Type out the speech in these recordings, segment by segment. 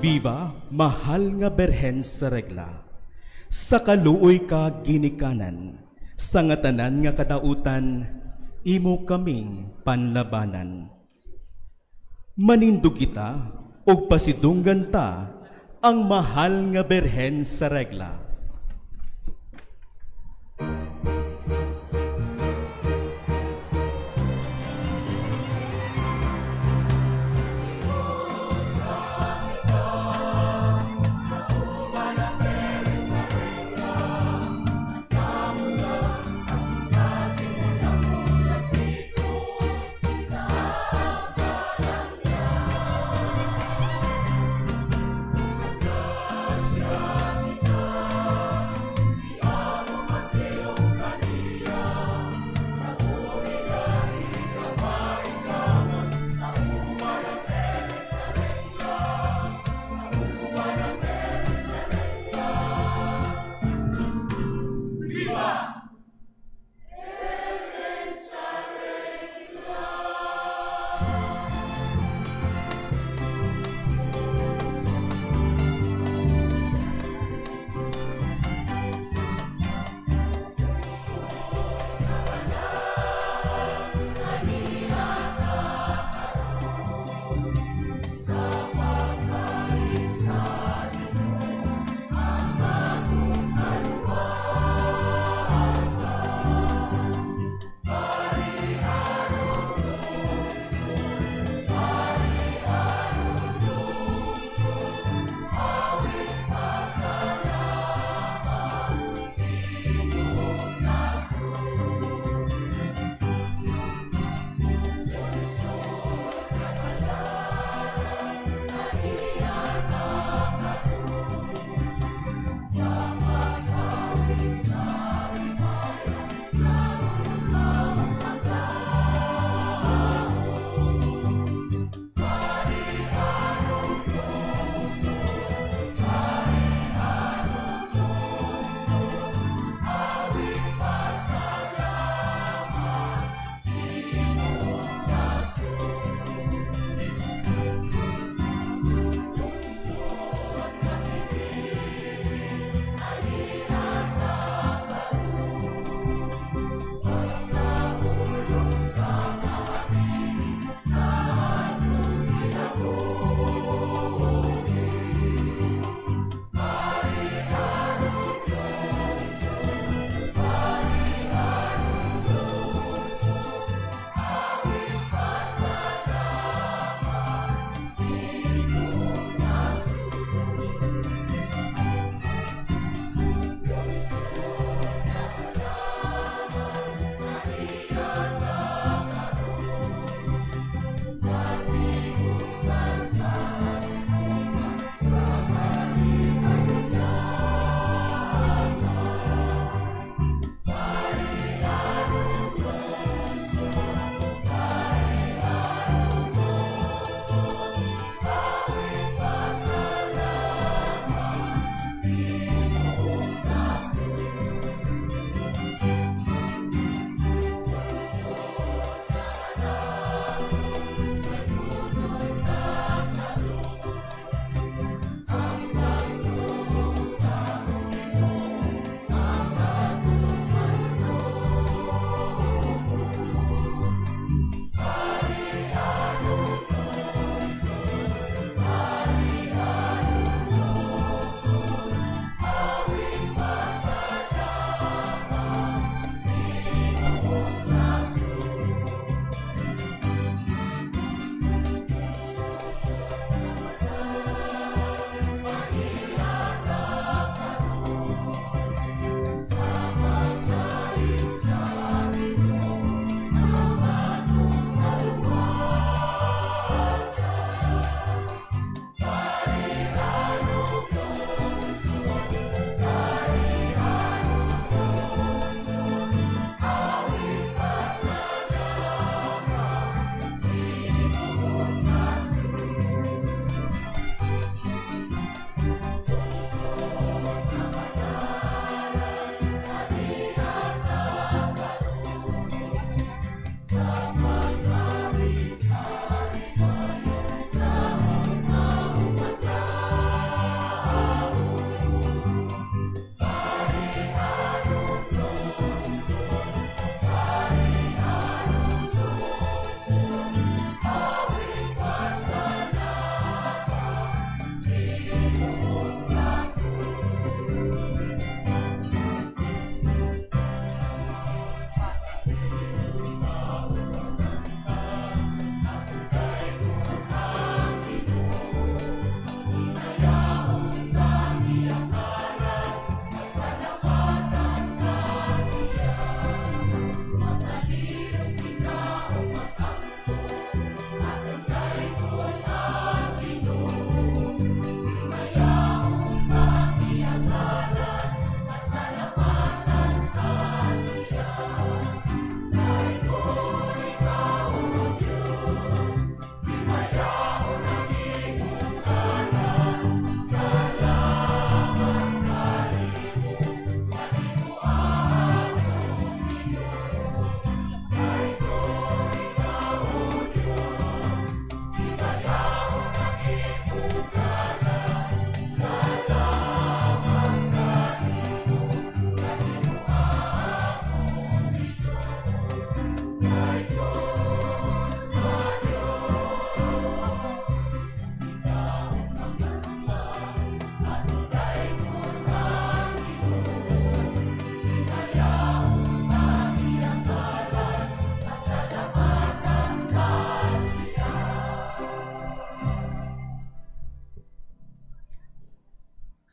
Viva, mahal nga Berhen sa Regla. Sa kaluoy ka ginikanan, sa nga tanan nga kadautan, imo kaming panlabanan. Manindog kita og pasidunggan ta ang mahal nga Berhen sa Regla. Sa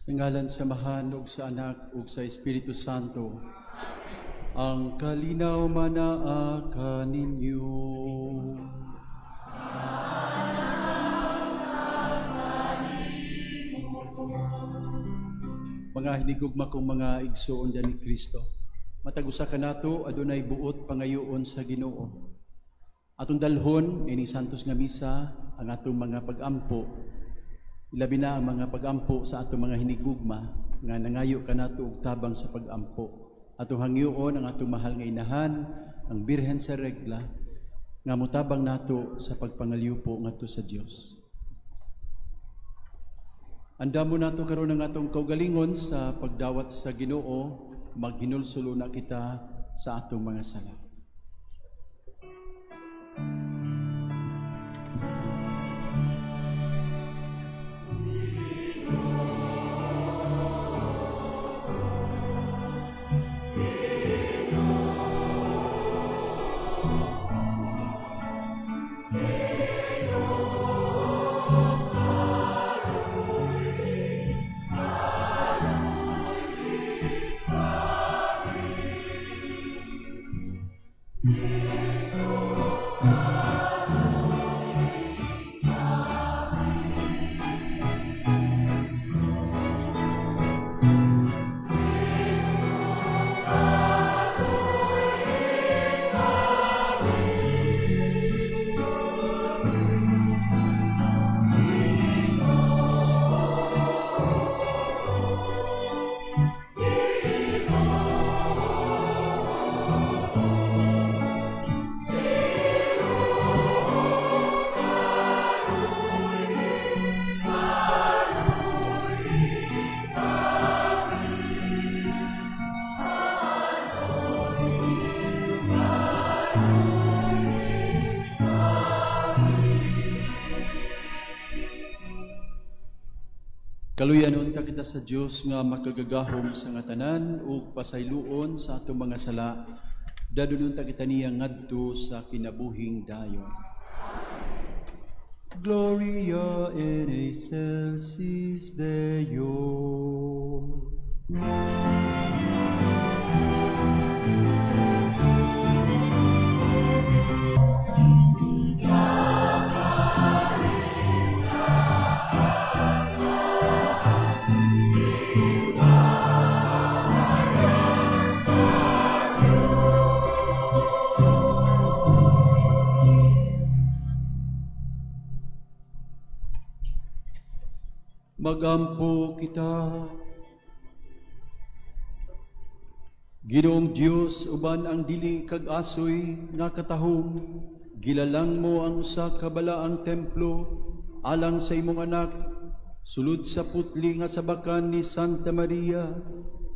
Sa ngalan sa Amahan ug sa Anak ug sa Espiritu Santo. Ang kalinaw manaa kaninyo. Mga hinigugma kong mga igsoon ni Kristo, matag usa kanato adunay buot pangayoon sa Ginoo. Atong dalhon ining santos nga misa ang atong mga pagampo, ilabi na ang mga pagampo sa atong mga hinigugma nga nangayo kanato og tabang sa pagampo. Atong hangyoon ang atong mahal nga inahan, ang Birhen sa Regla, nga motabang nato sa pagpangalyupo ngadto sa Dios. Andamo nato karon ang atong kaugalingon sa pagdawat sa Ginoo, maghinulsol na kita sa atong mga sala. Kaluyan unta kita sa Dios nga makagagahom sa nga tanan ug pasayloon sa atong mga sala. Dadon unta kita niya ngadto sa kinabuhing dayon. Gloria in excelsis Deo. Magampo kita. Ginoong Dios, uban ang dili kag asoy nga katahom, gilalang mo ang usa ka balaang templo alang sa imong anak, sulod sa putli nga sabakan ni Santa Maria,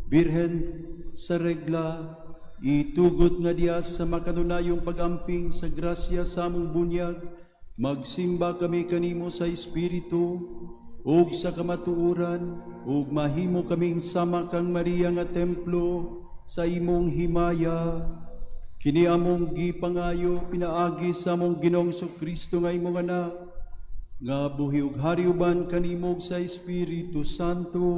Birhen sa Regla, itugot nga diya sa makanunayong pagamping sa grasya sa among bunyag, magsimba kami kanimo sa Espiritu ug sa kamatuoran, ug mahimo kaming sama kang Maria nga templo sa imong himaya. Kini among gipangayo pinaagi sa among Ginoong Kristo nga imong anak, nga buhi ug hari uban kanimo sa Espiritu Santo,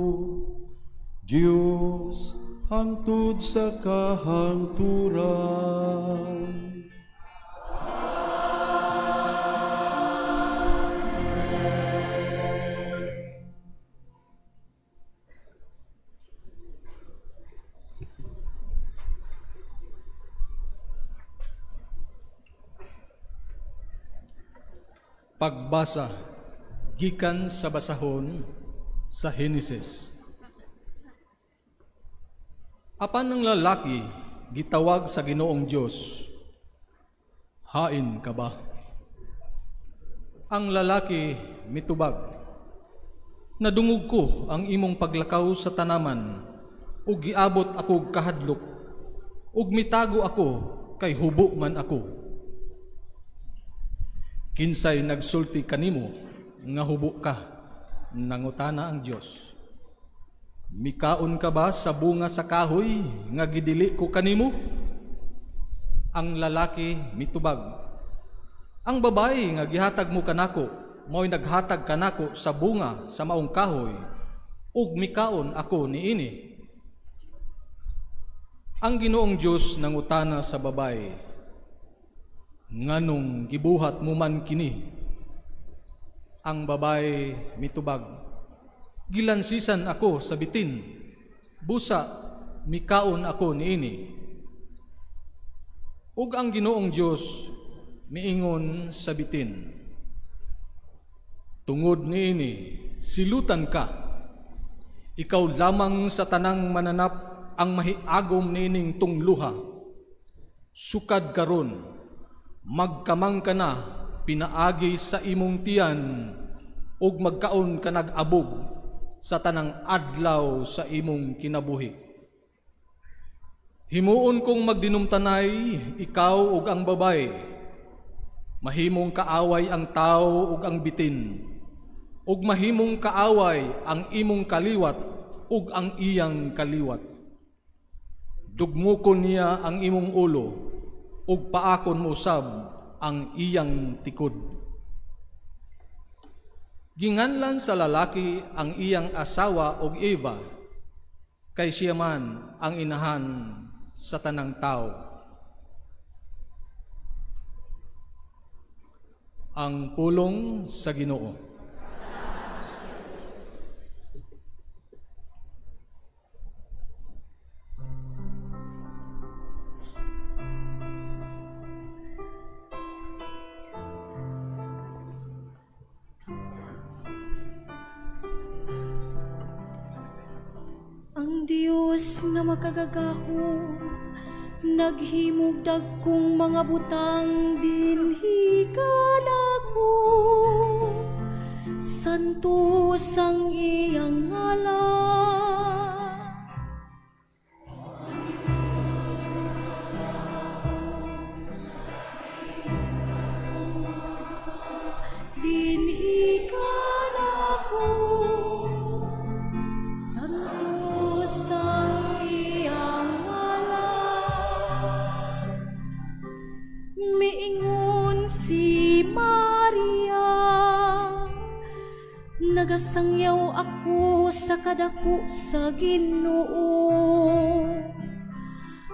Dios hangtod sa kahangturan. Pagbasa gikan sa basahon sa Henesis. Apan ang lalaki gitawag sa Ginoong Dios, "Hain ka ba?" Ang lalaki mitubag, "Nadungog ko ang imong paglakaw sa tanaman, ug giabot ako kahadlok, ug mitago ako kay hubo man ako." Kinsay nagsulti kanimo nga hubo ka, nangutana ang Dios. Mikaon ka ba sa bunga sa kahoy nga gidili ko kanimo? Ang lalaki mitubag, "Ang babae nga gihatag mo kanako, mao'y naghatag kanako sa bunga sa maong kahoy, ug mikaon ako niini. Ang Ginoong Dios nangutana sa babae, nganong gibuhat mo man kini? Ang babae mitubag, gilansisan ako sa bitin, busa mikaon ako niini. Ug ang Ginoong Dios miingon sa bitin, tungod niini silutan ka, ikaw lamang sa tanang mananap ang mahiagom niining tungluha. Sukad karon, magkamang ka na pinaagi sa imong tiyan, ug magkaon ka nag-abog sa tanang adlaw sa imong kinabuhi. Himuon kong magdinumtanay ikaw ug ang babae, mahimong kaaway ang tao ug ang bitin, ug mahimong kaaway ang imong kaliwat ug ang iyang kaliwat. Dugmukon niya ang imong ulo, ug paakon mo usab ang iyang tikod. Ginganlan sa lalaki ang iyang asawa og Eva, kay siya man ang inahan sa tanang tao. Ang pulong sa Ginoo. Ang Dios nga makagagahom, naghimog dagkong mga butang dinhi kanako. Santos ang iyang ngalan. Dinhi kanako. Santos ang iyang ngalan. Miingon si Maria, nagasangyaw ako sa kadako sa Ginoo.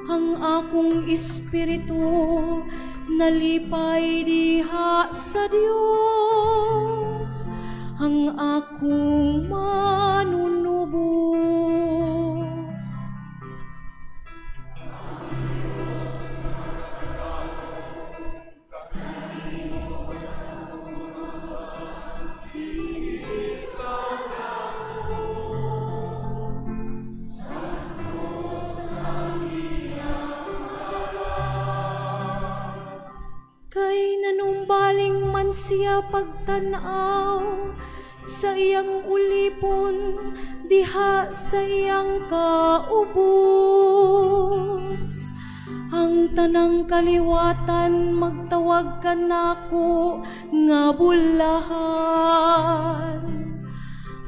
Ang akong espiritu nalipay diha sa Dios, ang akong manunubos. Kay nanumbaling man siya pagtan-aw sa iyang ulipon diha sa iyang kaubos. Ang tanang kaliwatan magtawag kanako nga bulahan.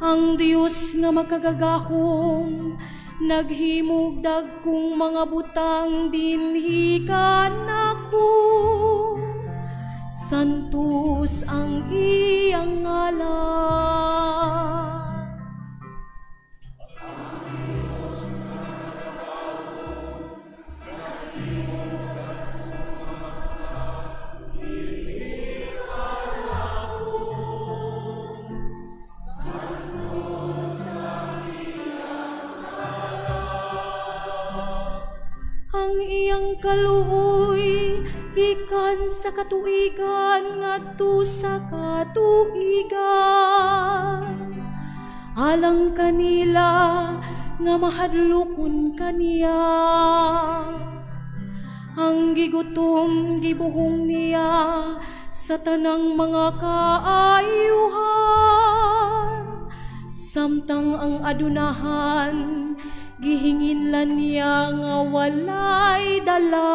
Ang Dios nga makagagahom, naghimog dagkong mga butang dinhi kanako. Santos ang iyang ngalan. Ang iyang kaluoy gikan sa katuigan ngadto sa katuigan. Alang kanila nga mahadlokon kaniya. Ang gigutom gibuhong niya sa tanang mga kaayuhan. Samtang ang adunahan gihinginlan niya nga walay dala.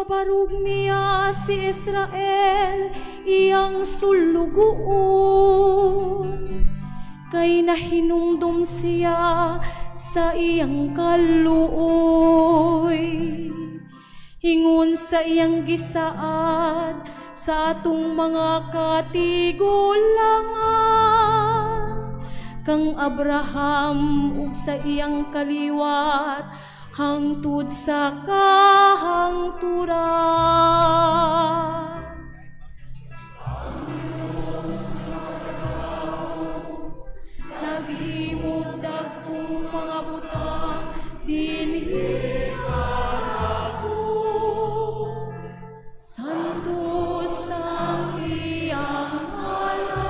Gipabarog niya si Israel iyang sulugoon, kay nahinumdom siya sa iyang kaluoy. Ingon sa iyang gisaad sa atong mga katigulangan, kang Abraham ug sa iyang kaliwat hangtod sa kahangturan. Ang Diyos naghimog dagkong mga butang dinhi kanato. Santo sa iyang ngalan.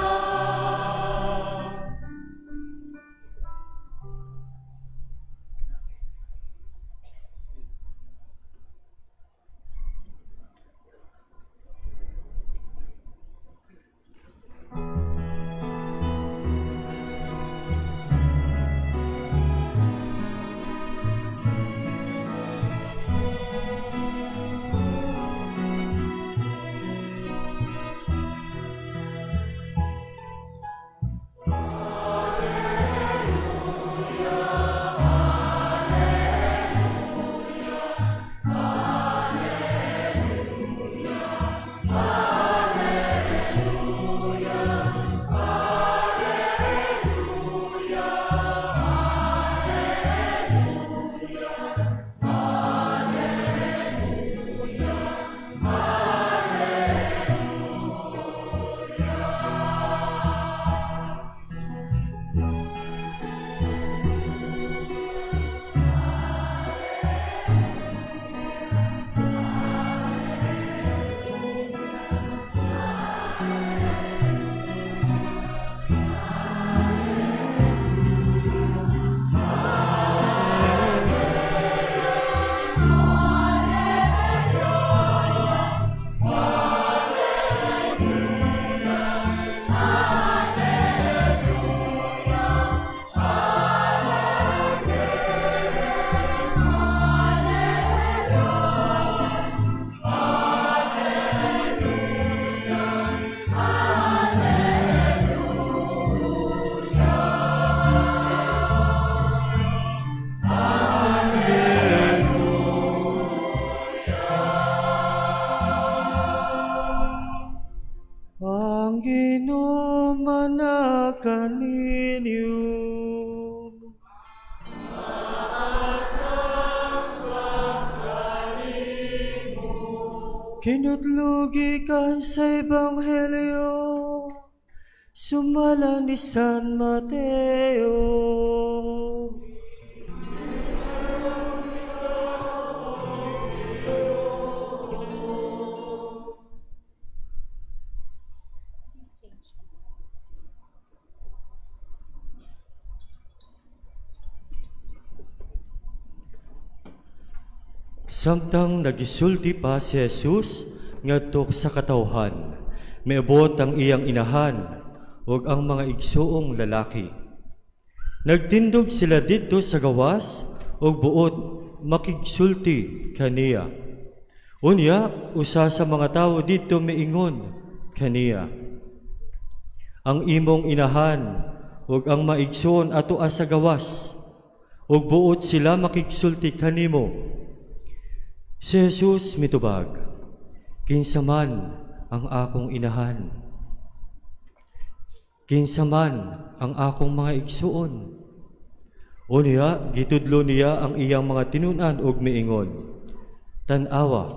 Kinutlugi ka sa Ebanghelyo, sumala ni San Mateo. Samtang nagisulti pa si Jesus ngadto sa katawhan, miabot ang iyang inahan ug ang mga igsuong lalaki. Nagtindog sila didto sa gawas ug buot makigsulti kaniya. Unya usa sa mga tawo didto miingon kaniya, "Ang imong inahan ug ang maigsuon atoa sa gawas ug buot sila makigsulti kanimo." Si Jesus mitubag, "Kinsa man ang akong inahan? Kinsa man ang akong mga igsuon?" Unya gitudlo niya ang iyang mga tinun-an ug miingon, "Tan-awa,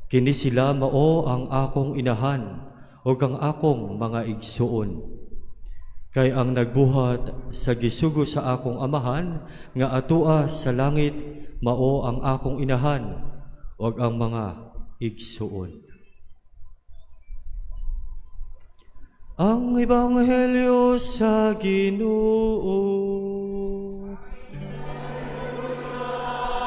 kini sila mao ang akong inahan ug ang akong mga igsuon. Kay ang nagbuhat sa gisugo sa akong amahan nga atoa sa langit mao ang akong inahan ug ang mga igsuon." Ang Ebanghelyo sa Ginoo. Alleluia, alleluia.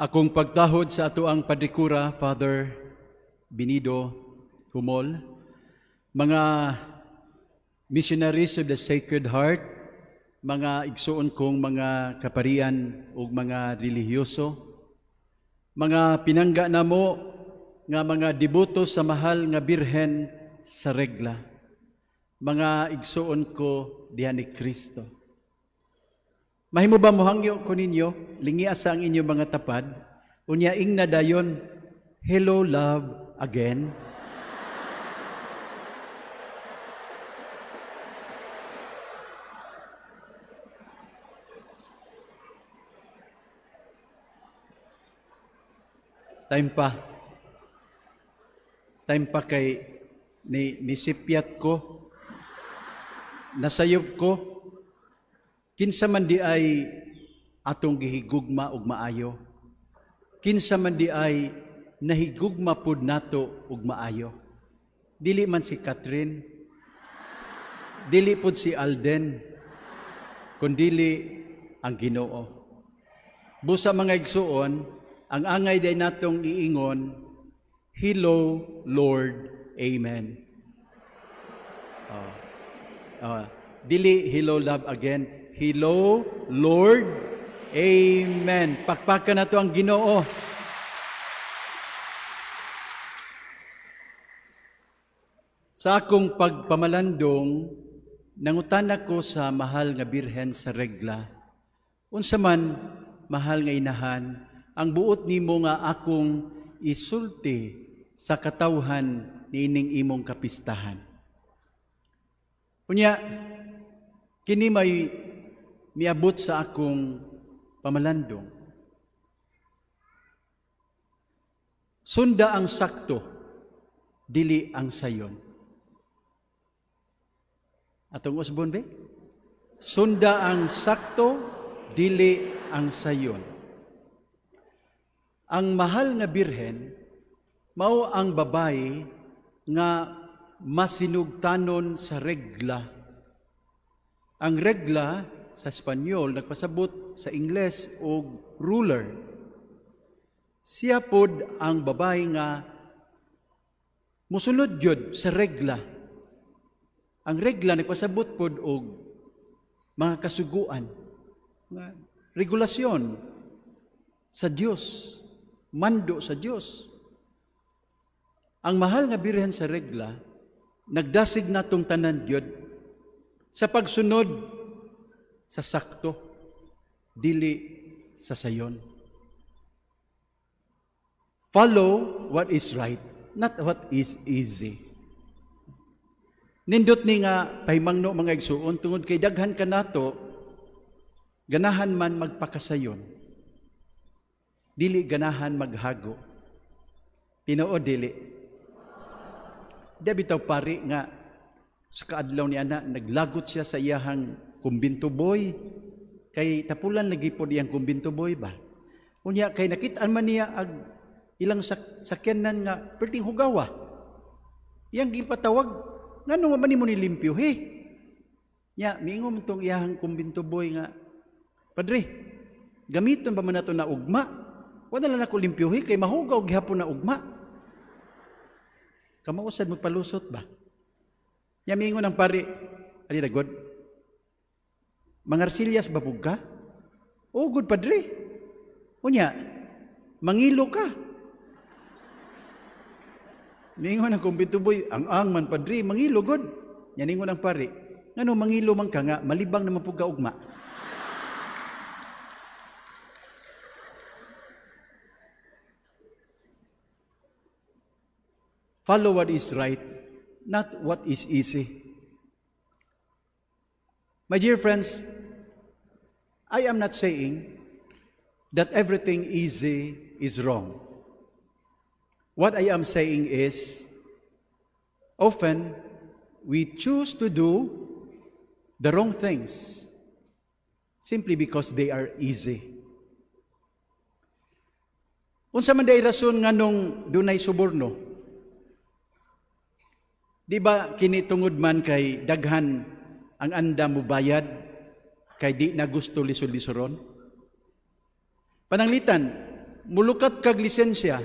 Akong pagtahod sa atoang padikura, Father Benido Humol, mga missionaries of the Sacred Heart, mga igsuon kong mga kaparian ug mga relihiyoso, mga pinangga namo nga mga deboto sa mahal nga Birhen sa Regla, mga igsuon ko diha ni Kristo. Mahimo ba mohangyo ko ninyo, lingia sa ang inyong mga tapad, unya ingna dayon, "Hello love again"? Time pa. Time pa kay ni nisipyat ko, nasayop ko, kinsa man di ay atong gihigugma og maayo? Kinsa man di ay nahigugma pud nato og maayo? Dili man si Catherine, dili pud si Alden, kundili ang Ginoo. Busa mga igsuon, ang angay day natong iingon, "Hello Lord, Amen." Dili "Hello love again", "Hello Lord, Amen." Pakpakan nato ang Ginoo. Sa akong pagpamalandong, nangutana ko sa mahal nga Birhen sa Regla, "Unsa man, mahal nga inahan, ang buot nimo nga akong isulti sa katawhan niining imong kapistahan?" Unya, kini may miabot sa akong pamalandong. Sunda ang sakto, dili ang sayon. Atong usbon be? Sunda ang sakto, dili ang sayon. Ang mahal nga Birhen, mao ang babae nga masinugtanon sa regla. Ang regla sa Espanyol nagpasabot sa Ingles og ruler. Siya pod ang babae nga musunod gyud sa regla. Ang regla nagpasabot pod og mga kasuguan, mga regulasyon sa Dios, mando sa Dios. Ang mahal nga Birhen sa Regla nagdasig natong tanan gyud sa pagsunod sa sakto, dili sa sayon. Follow what is right, not what is easy. Nindot ni nga pahimangno mga igsuon tungod kay daghan kanato ganahan man magpakasayon, dili ganahan maghago. Tinuod dili? Di bitaw pari nga sa kaadlaw ni ana naglagot siya sa iyahang kumbinto boy, kay tapulan lagi pod iyang kumbinto boy ba. Unya kay nakit-an man niya ag ilang sakyanan nga perting hugawa. Iyang gipatawag, ngano man nimo ni limpyo he? Nya miingon tong iyahang kumbinto boy nga, "Padre, gamiton ba man nato na ugma? Wala lang ako limpyohi kay mahugaw gihapon na ugma." Kamausad magpalusot ba? Nya miingon ang pari, "Ali na god. Mangarsilyas ba pug ka?" "Oh, good padre." "Unya, mangilo ka." Ningon ang kumbinto boy, "Ang man padre, mangilo god." Nya ningon ang pari, "Ngano mangilo man ka nga malibang naman pug ka ugma?" Follow what is right, not what is easy. My dear friends, I am not saying that everything easy is wrong. What I am saying is, often we choose to do the wrong things simply because they are easy. Unsa man day rason nganong dunay suborno? Di ba kini tungod man kay daghan ang anda mo bayad kay di na gusto lisod-lisoron? Pananglitan, Mulukat kag lisensya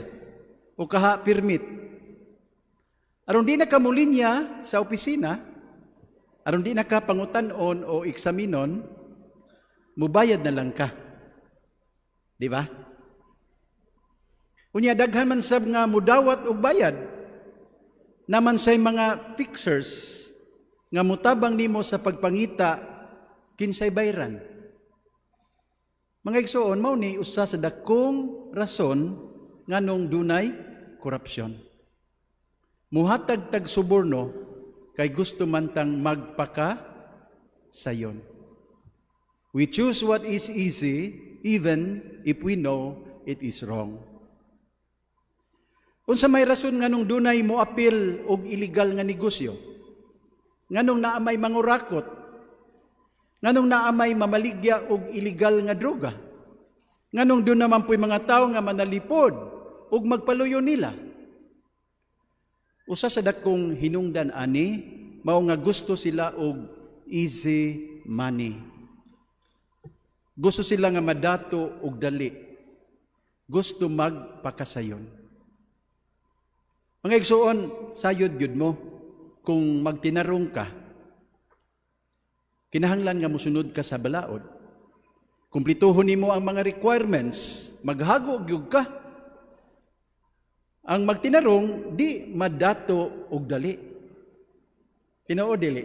o kaha permit. Aron di na ka mulinya sa opisina, aron di na ka pangutan-on o eksaminon, mubayad na lang ka. Di ba? Unya, daghan man sab nga mudawat og bayad. Naman say mga fixers nga mutabang nimo sa pagpangita kinsay bayran. Mga igsoon, mao ni usa sa dakong rason nganong dunay korupsyon. Muhatag tag suborno kay gusto man tang magpaka sayon. We choose what is easy even if we know it is wrong. Unsa may rason nganong dunay mo apil og illegal nga negosyo? Nganong naa may mangurakot? Nganong naa may mamaligya og illegal nga droga? Nganong duna man po'y mga tawo nga manalipod og magpaluyo nila? Usa sa dakong hinungdan ani mao nga gusto sila og easy money. Gusto sila nga madato og dali. Gusto magpakasayon. Mga igsoon, sayod gyud mo kung magtinarong ka. Kinahanglan nga mosunod ka sa balaod. Kumplituhon nimo ang mga requirements, maghago gyud ka. Ang magtinarong di madato og dali. Tinuod dili?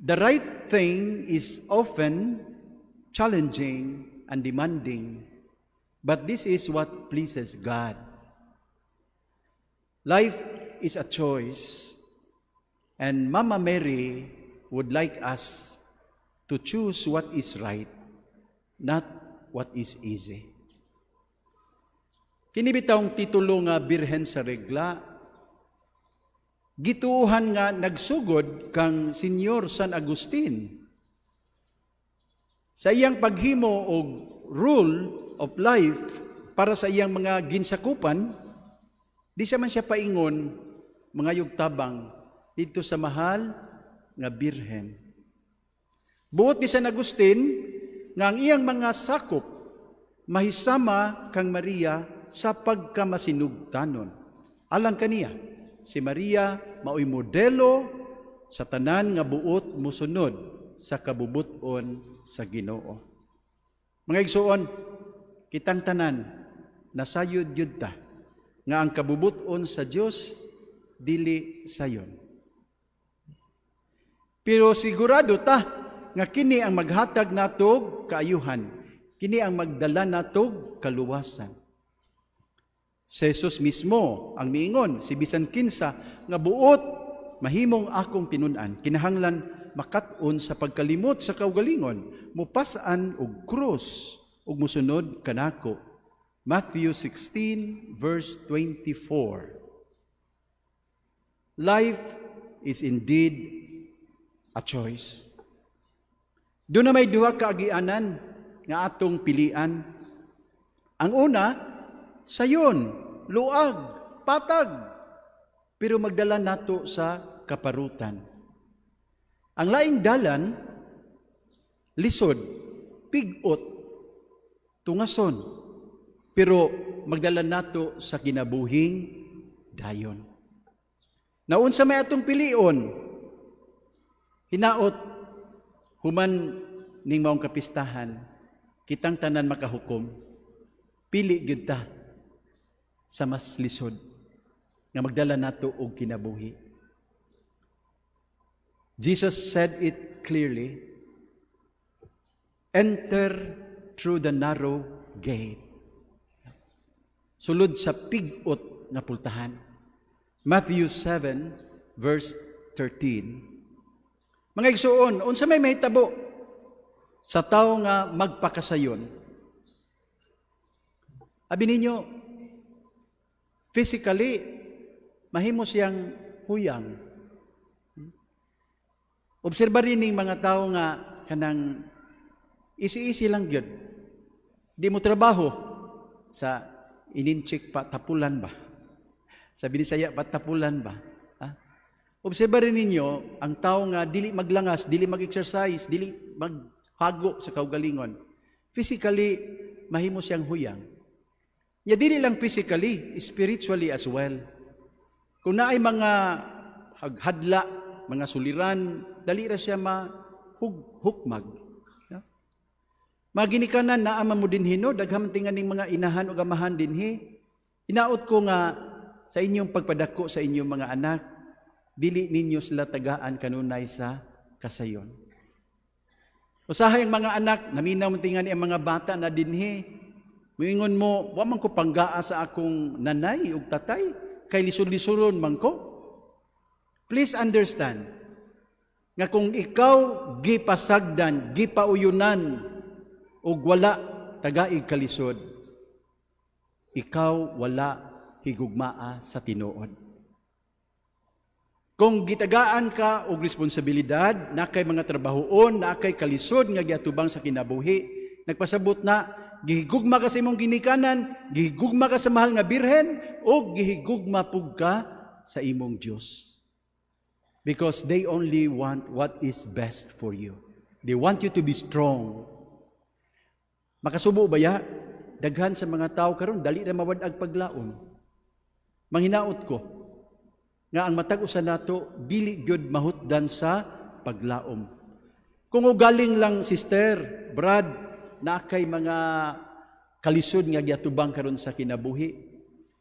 The right thing is often challenging and demanding, but this is what pleases God. Life is a choice, and Mama Mary would like us to choose what is right, not what is easy. Kini bitawng titulo nga Birhen sa Regla, gituohan nga nagsugod kang Senyor San Agustin. Sa iyang paghimo og rule of life para sa iyang mga ginsakupan, di siya man siya paingon mangayog tabang didto sa mahal nga Birhen. Buot ni San Agustin nga ang iyang mga sakop mahisama kang Maria sa pagkamasinugtanon. Alang kaniya, si Maria maoy modelo sa tanan nga buot mosunod sa kabubuton sa Ginoo. Mga igsoon, kitang tanan nasayod gyud ta nga ang kabubuton sa Dios dili sayon. Pero sigurado ta nga kini ang maghatag natog kaayuhan, kini ang magdala natog kaluwasan. Si Jesus mismo ang miingon, si bisan kinsa nga buot mahimong akong tinun-an, kinahanglan makat-on sa pagkalimot sa kaugalingon, mupas-an og krus ug musunod kanako. Matthew 16 verse 24. Life is indeed a choice. Duna may duha ka agianan nga atong pilian. Ang una, sayon, luag, patag, pero magdala nato sa kaparutan. Ang laing dalan, lisod, pigot, tungason, pero magdala nato sa kinabuhing dayon. Naunsa may atong pilion, hinaot, human ning maong kapistahan, kitang tanan makahukom, pili gyud ta sa mas lisod nga magdala nato og kinabuhi. Jesus said it clearly, "Enter through the narrow gate." Sulod sa pigot nga pultahan. Matthew 7 verse 13. Mga igsuon, unsa may mahitabo sa tawo nga magpakasayon? Abi ninyo, physically, mahimo siyang huyang. Obserba rin ning mga tao nga kanang easy-easy lang gyud. Di mo trabaho sa ininchik pa tapulan ba? Sa Binisaya pa tapulan ba? Ha? Obserba rin ninyo ang tao nga dili maglangas, dili mag-exercise, dili maghago sa kaugalingon. Physically, mahimo siyang huyang. Nya dili lang physically, spiritually as well. Kung naay mga hadla, mga suliran, dali ra siya mahukmag. No? Mga ginikanan, naa man mo dinhi, no, daghan tinganing mga inahan o amahan dinhi. Hinaot ko nga sa inyong pagpadako sa inyong mga anak, dili ninyo sila tagaan kanunay sa kasayon. Usahay ang mga anak, naminaw man tingani ang mga bata na dinhi. Muingon mo, wa man ko panggaa sa akong nanay ug tatay, kay lisod-lisuron man ko. Please understand, nga kung ikaw gipasagdan, gipauyunan, ug wala tagaig kalisod, ikaw wala higugmaa sa tinuod. Kung gitagaan ka og responsibilidad, na kay mga trabahoon, na kay kalisod nga giatubang sa kinabuhi, nagpasabot na gihigugma ka sa imong ginikanan, gihigugma ka sa mahal nga birhen, o gihigugma pug ka sa imong Dios. Because they only want what is best for you. They want you to be strong. Makasubo ba ya? Daghan sa mga tao karon dali na mawad-ag paglaom. Manghinaot ko nga ang matag usa nato dili gyud mahutdan sa paglaom. Kung ugaling lang, sister, brad, naa kay mga kalisod nga giatubang karon sa kinabuhi.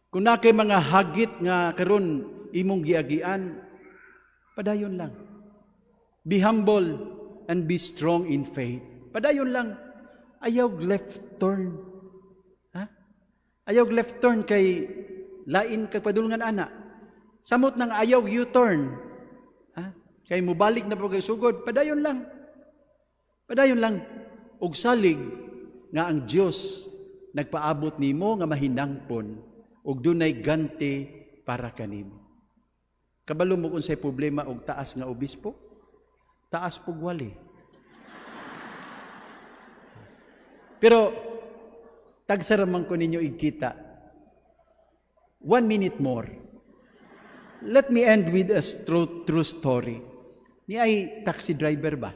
Kung naa kay mga hagit nga karon imong giagian, padayon lang. Be humble and be strong in faith. Padayon lang. Ayaw left turn. Ha? Ayaw left turn kay lain kag padulngan ana. Samot nang ayaw U-turn. Ha? Kay mubalik na po kay sugod, padayon lang. Padayon lang. Og salig nga ang Dios nagpaabot nimo nga mahinangpon og dunay ganti para kanimo. Kabalo mo unsay problema og taas nga obispo? Taas pug wali. Pero tagsara man ko ninyo igkita. 1 minute more. Let me end with a true story. Ni ay taxi driver ba?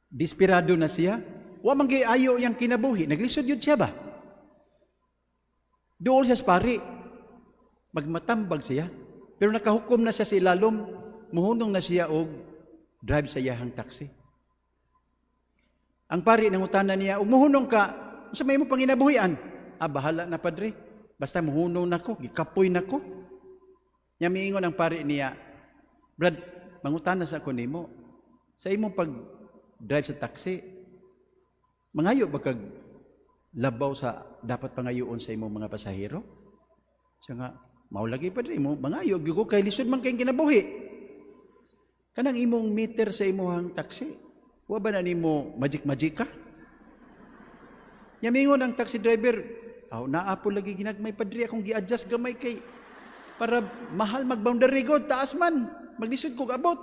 Desperado na siya. Wa man ayo yang kinabuhi. Naglisod yun siya ba? Duol siya sa pari. Magmatambag siya. Pero nakahukom na siya sa ilalom. Muhunong na siya og drive sa iyahang taxi. Ang pari nangutana niya, og muhunong ka, sa may mo panginabuhian? Ah, bahala na, padre. Basta muhunong na ko, gikapoy na ko. Nya miingon ang pari niya, Brad, mangutana sa ako nimo, sa imong pag-drive sa taxi, mangayo ba kag labaw sa dapat pangayoon sa imong mga pasahero? Siya nga, mao lagi, padre, mo mangayo gyud ko kay lisod man kay kinabuhi. Kanang imong meter sa imong taxi, wa ba na nimo magic-magic ka? Nya miingon ang taxi driver, aw naa po lagi ginagmay, padre, akong gi-adjust gamay kay para mahal mag-boundary god, taas man, maglisod kog abot.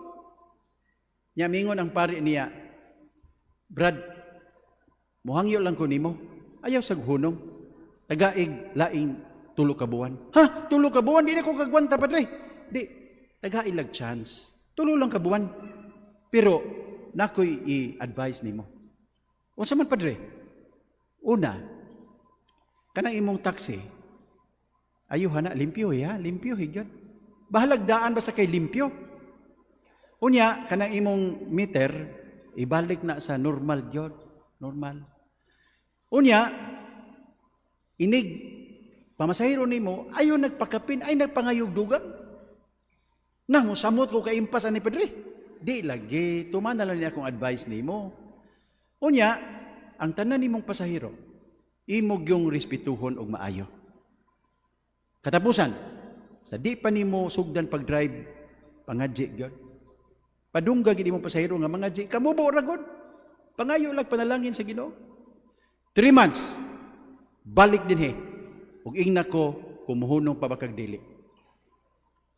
Nya mingon ang pari niya, Brad, muhangyo lang ko nimo, ayaw sag hunong, tagaig laing 3 ka buwan. Ha? 3 ka buwan? Di na ko kagwanta, padre. Di, tagaig lag chance. 3 lang ka buwan. Pero, nakoy i-advise nimo. Unsa man, padre? Una, kanang imong taxi, ayuha na, limpyo ya, limpyo higyod. Bahalag daan basta kay limpyo. Unya, kanang imong meter, ibalik na sa normal gyud, normal. Unya, inig pamasahero nimo, ayo nagpakapin, ay nagpangayog dugang. Na, musamot ko kay impas ani padre. Di lagi, tumana lang niya akong advice nimo. Unya, ang tanan nimong pasahero, imog yung respetuhon og maayo. Katapusan, sa di pa nimo sugdan pag-drive, pangadji gyud. Padungga gid imong pasahero nga mangadji, kamubo ra gud. Pangayo lag panalangin sa Ginoo. 3 months, balik dinhi. Ug ingna ko kumuhunong pa ba kag dili.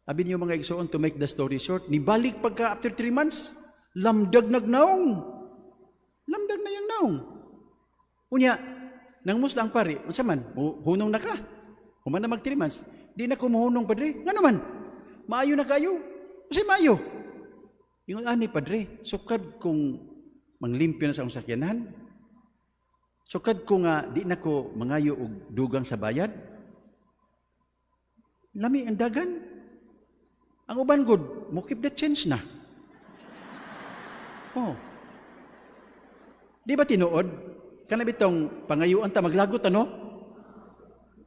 Abi niyo mga igsoon, to make the story short, nibalik pagka after 3 months, lamdag nagnaong. Lamdag na yang naong. Unya, nangmusta ang pari, unsa man, hunong na ka. Human na mag 3 months, di na ko muhunong, padre. Nga naman, maayo na kayo. Unsay maayo? Ingon ani, padre, sukad kung manglimpyo na sa akong sakyanan, Sukad ko nga di na ko mangayo og dugang sa bayad. Lami ang dagan. Ang uban gud, mo keep the change na. Oh. Di ba tinuod? Kana bitong pangayuan ta maglagot ano?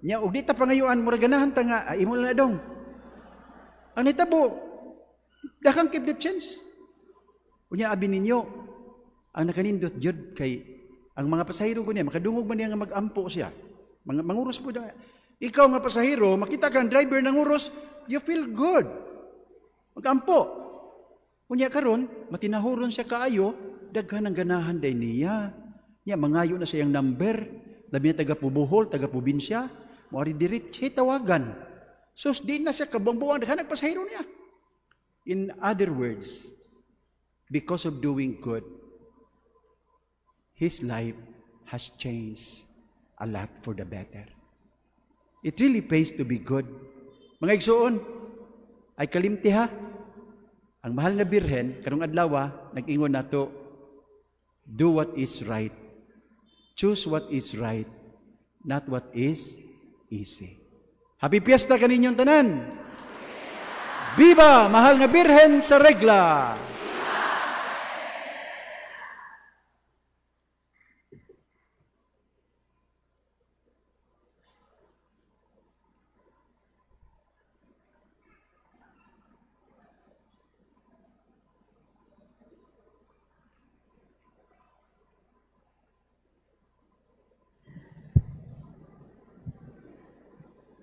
Nya og di ta pangayuan murag ganahan ta nga imo na dong. Ang nitabo, dakang keep the change. Unya abi ninyo ang nakanindot jud kay ang mga pasahero ko niya, makadungog man niya nga mag-ampo siya. Manguros po niya. Ikaw nga pasahero, makita kang driver ng uros, you feel good. Mag-ampo. Unya karon, matinahuron siya kaayo, daghan ang ganahan day niya. Niya, mangayo na siyang number. Labi na taga-Pubuhol, taga-probinsya. Muari diretso tawagan. So, di na siya kabuang-buang, daghan ang pasahero niya. In other words, because of doing good, his life has changed a lot for the better. It really pays to be good. Mga igsoon, ay kalimti ha. Ang mahal na Birhen, karong adlaw, nag-ingon nato, do what is right. Choose what is right, not what is easy. Happy Fiesta kaninyong tanan! Viva, mahal nga Birhen sa regla!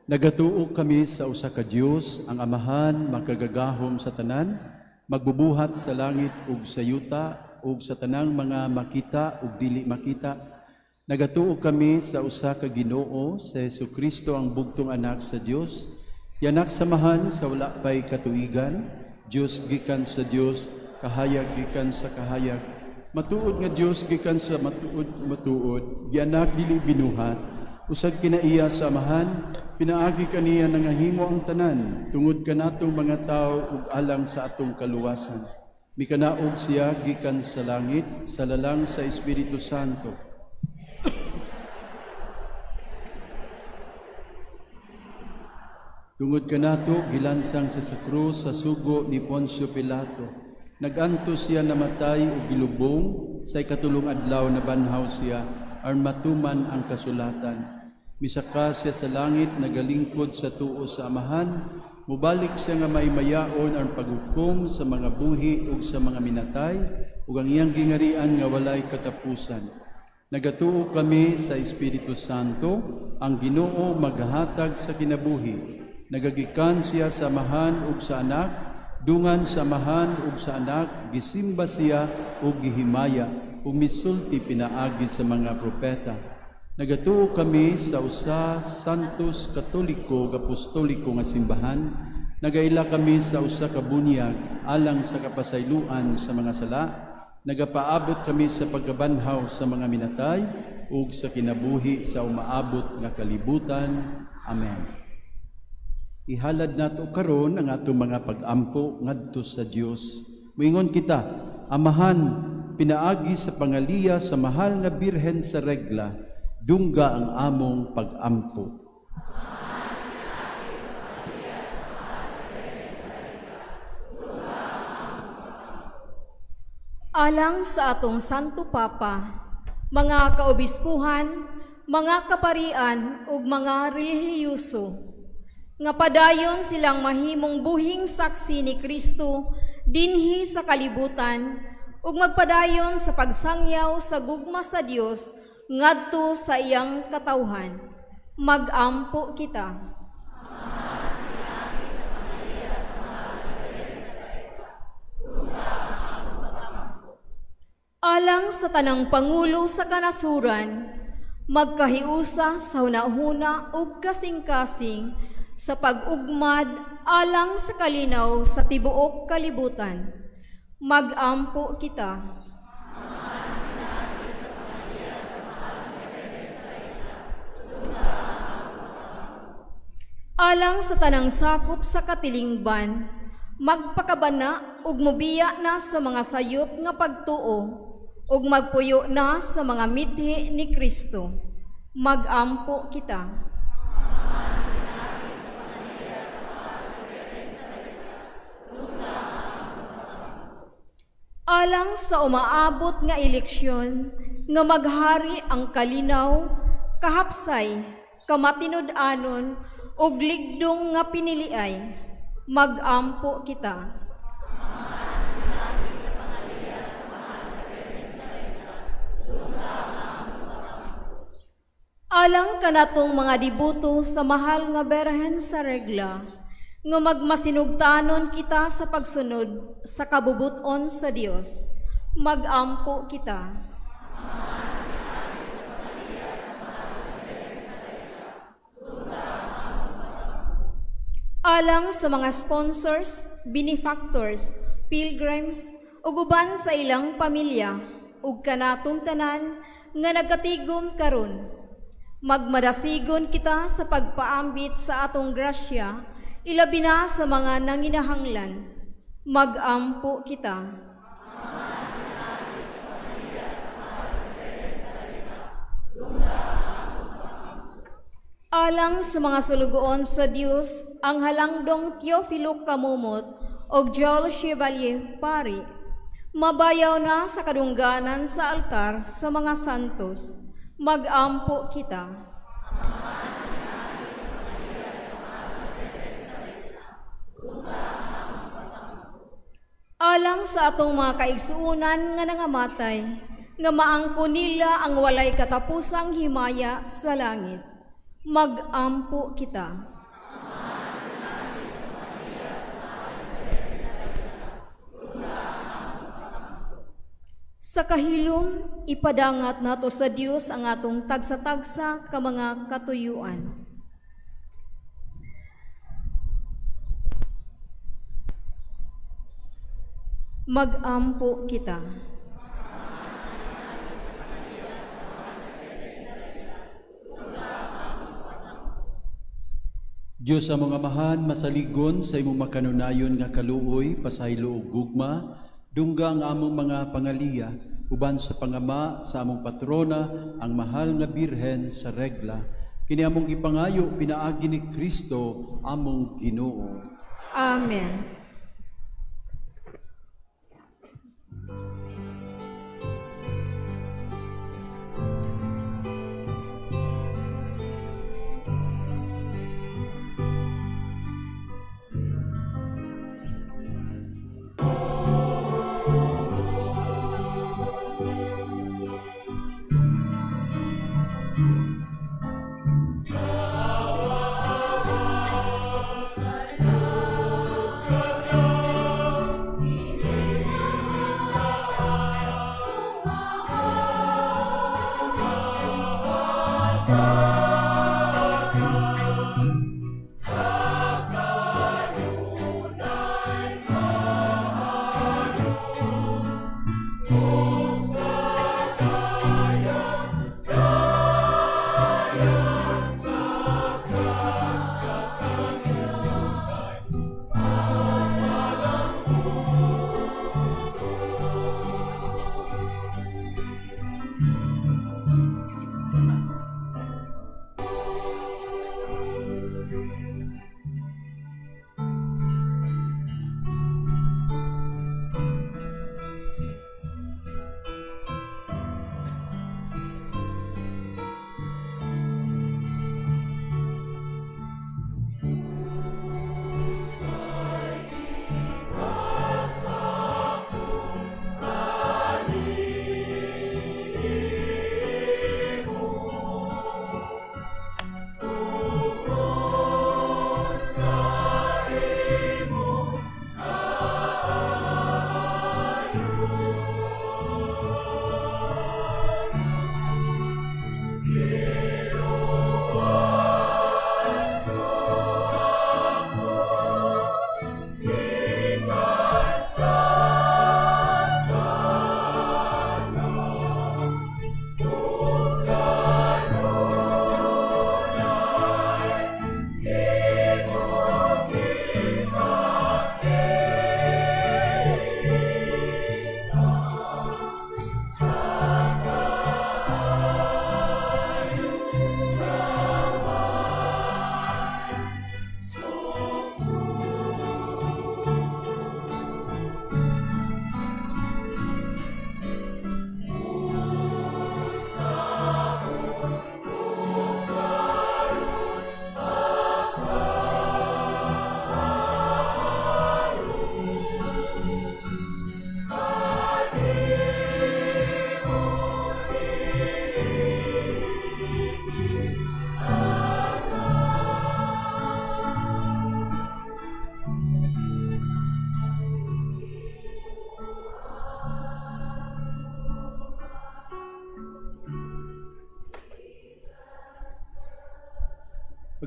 Nagatuo kami sa usa ka Dios, ang Amahan makagagahom sa tanan, magbubuhat sa langit ug sa yuta ug sa tanang mga makita ug dili makita. Nagatuo kami sa usa ka Ginoo, sa Hesukristo ang bugtong anak sa Dios, yanak samahan sa wala pay katuigan, Dios gikan sa Dios, kahayag gikan sa kahayag, matuod nga Dios gikan sa matuod matuod, gianak dili binuhat, usag kinaiya sa Amahan, pinaagi kaniya nangahimo ang tanan, tungod kanatong mga tawo ug alang sa atong kaluwasan. Mikanaog siya gikan sa langit, sa lalang sa Espiritu Santo. Tungod kanato gilansang siya sa krus sa sugo ni Poncio Pilato. Nagantos siya namatay ug gilubong, sa ikatulong adlaw nabanhaw siya, aron matuman ang kasulatan. Misaka siya sa langit, nagalingkod sa tuo sa Amahan, mubalik siya nga maymayaon ang paghukom sa mga buhi ug sa mga minatay, ug ang iyang gingarian nga walay katapusan. Nagatuo kami sa Espiritu Santo, ang Ginoo maghatag sa kinabuhi. Nagagikan siya sa Amahan ug sa Anak, dungan sa Amahan ug sa Anak, gisimba siya ug gihimaya, ug misulti pinaagi sa mga propeta. Nagatuo kami sa usa Santos Katoliko ug Apostoliko nga simbahan. Nagaila kami sa usa ka bunyag alang sa kapasayloan sa mga sala. Nagapaabot kami sa pagkabanhaw sa mga minatay ug sa kinabuhi sa umaabot nga kalibutan. Amen. Ihalad nato karon ang atong mga pag-ampo ngadto sa Dios. Moingon kita, Amahan, pinaagi sa pangaliya sa mahal nga Birhen sa regla, dungga ang among pag-ampo. Alang sa atong Santo Papa, mga kaobispuhan, mga kaparian ug mga relihiyoso, nga padayon silang mahimong buhing saksi ni Kristo dinhi sa kalibutan ug magpadayon sa pagsangyaw sa gugma sa Dios ngadto sa iyang katawhan. Mag-ampo kita. Alang sa tanang pangulo sa kanasuran, magkahiusa sa hunahuna ug kasing-kasing sa pag-ugmad alang sa kalinaw sa tibuok kalibutan. Mag-ampo kita. Alang sa tanang sakop sa katilingban, magpakabana ug mobiya na sa mga sayop nga pagtuo ug magpuyo na sa mga mithi ni Kristo. Magampo kita. Alang sa umaabot nga eleksyon, nga maghari ang kalinaw, kahapsay, kamatinud-anon, ug ligdong nga piniliay, magampo kita. Alang kanatong mga dibuto sa mahal nga Berhen sa Regla, nga magmasinugtanon kita sa pagsunod sa kabubuton sa Dios, magampo kita. Alang sa mga sponsors, benefactors, pilgrims, ug uban sa ilang pamilya, ug kanatong tanan nga nagkatigom karon, magmadasigon kita sa pagpaambit sa atong grasya, ilabi na sa mga nanginahanglan. Magampo kita. Alang sa mga sulugoon sa Dios, ang halangdong Teofilo Kamumot o Joel Chevalier Pari, mabayaw na sa kadungganan sa altar sa mga santos. Magampo kita. Alang sa atong mga kaigsuonan nga nangamatay, nga maangko nila ang walay katapusang himaya sa langit. Magampo kita. Sa kahilom, ipadangat nato sa Dios ang atong tagsa-tagsa ka mga katuyuan. Magampo kita. Diyos among Amahan, masaligon sa imong makanunayon nga kaluoy, pasaylo ug gugma, dungga ang among mga pangaliya, uban sa pangama sa among patrona, ang mahal nga Birhen sa Regla. Kini among gipangayo pinaagi ni Kristo among Ginoo. Amen. Awa, awa, sa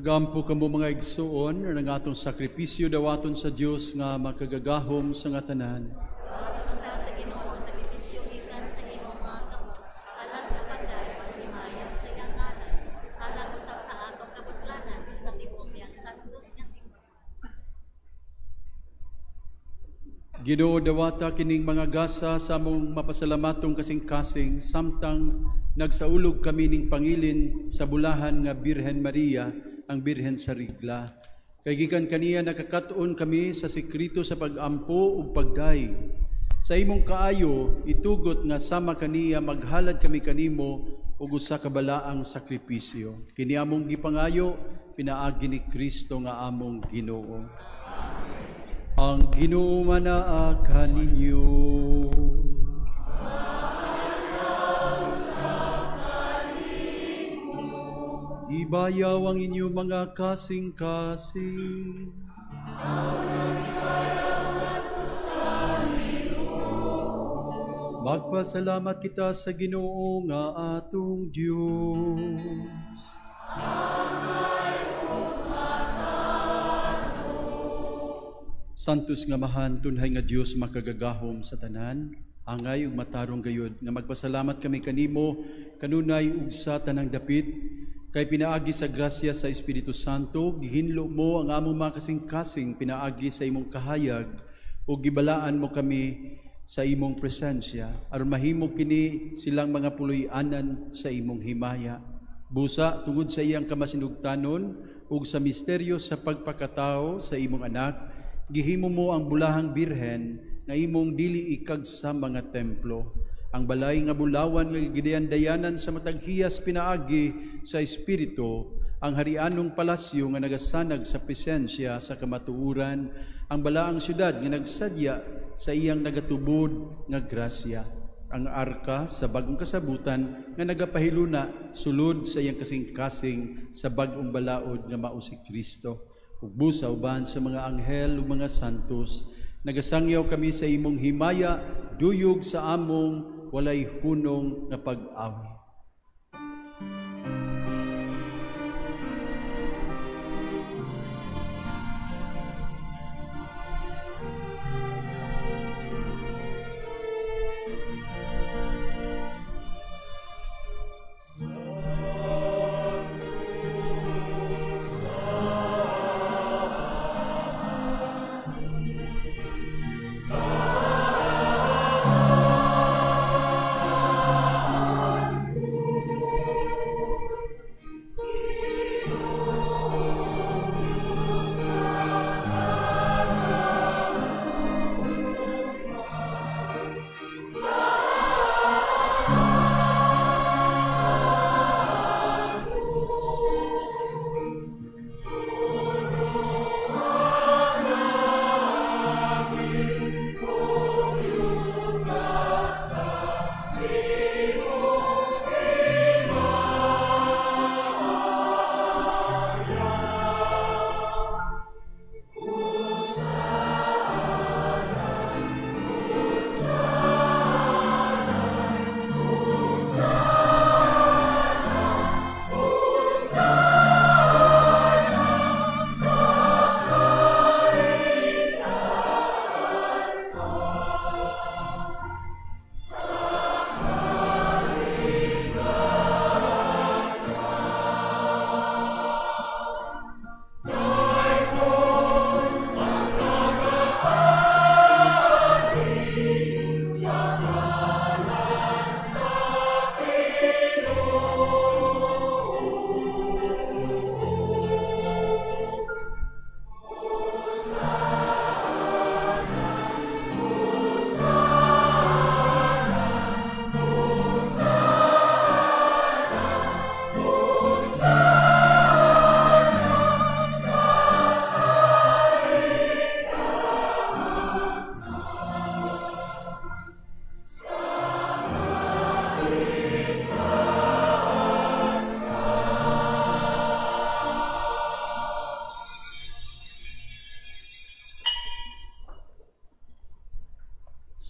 Pagampo kamo mga igsuon ang atong sakripisyo dawaton sa Dios nga makagagahom sa nga tanan. Punta sa Ginoo sakripisyo gikan sa imong mga kamot, alang sa pagdayon ug himaya sa iyang ngalan, alang usab sa atong kapuslanan sa tibuok niyang santos nga simbahan. Ginoo, dawata kining mga gasa sa among mapasalamatong kasing-kasing samtang nagsaulog kami ning pangilin sa bulahan nga Birhen Maria, ang Birhen sa Rigla. Kay gikan kaniya nakakaton kami sa sekreto sa pag-ampo ug pagday. Sa imong kaayo itugot nga sama kaniya maghalad kami kanimo og usa ka balaang sakripisyo. Kini among gipangayo pinaagi ni Kristo nga among Ginoo. Ang Ginoo manaa kaninyo. Ibayaw ang inyong mga kasing-kasing. Magpasalamat kita sa Ginoo nga atong Dios. Santos nga Amahan, tunhay nga Dios makagagahom sa tanan, angay ug matarong gayud nga magpasalamat kami kanimo kanunay ug sa tanang dapit. Kay pinaagi sa grasya sa Espiritu Santo, gihinlo mo ang among mga kasing-kasing pinaagi sa imong kahayag ug gibalaan mo kami sa imong presensya aron mahimo kini silang mga puloy-anan sa imong himaya. Busa tungod sa iyang kamasinugtanon ug sa misteryo sa pagpakatao sa imong anak, gihimo mo ang bulahang birhen nga imong dili ikag sa mga templo. Ang balay nga bulawan nga gidayan-dayanan sa matag hiyas pinaagi sa Espiritu, ang harianong palasyo nga nagasanag sa presensya sa kamatuoran, ang balaang syudad nga nagsadya sa iyang nagatubod nga grasya, ang arka sa bagong kasabutan nga nagapahiluna sulod sa iyang kasing-kasing sa bagong balaod nga mao si Kristo. Ug busa uban sa mga anghel ug mga santos, nagasangyaw kami sa imong himaya duyog sa among walay hunong nga pag-awit.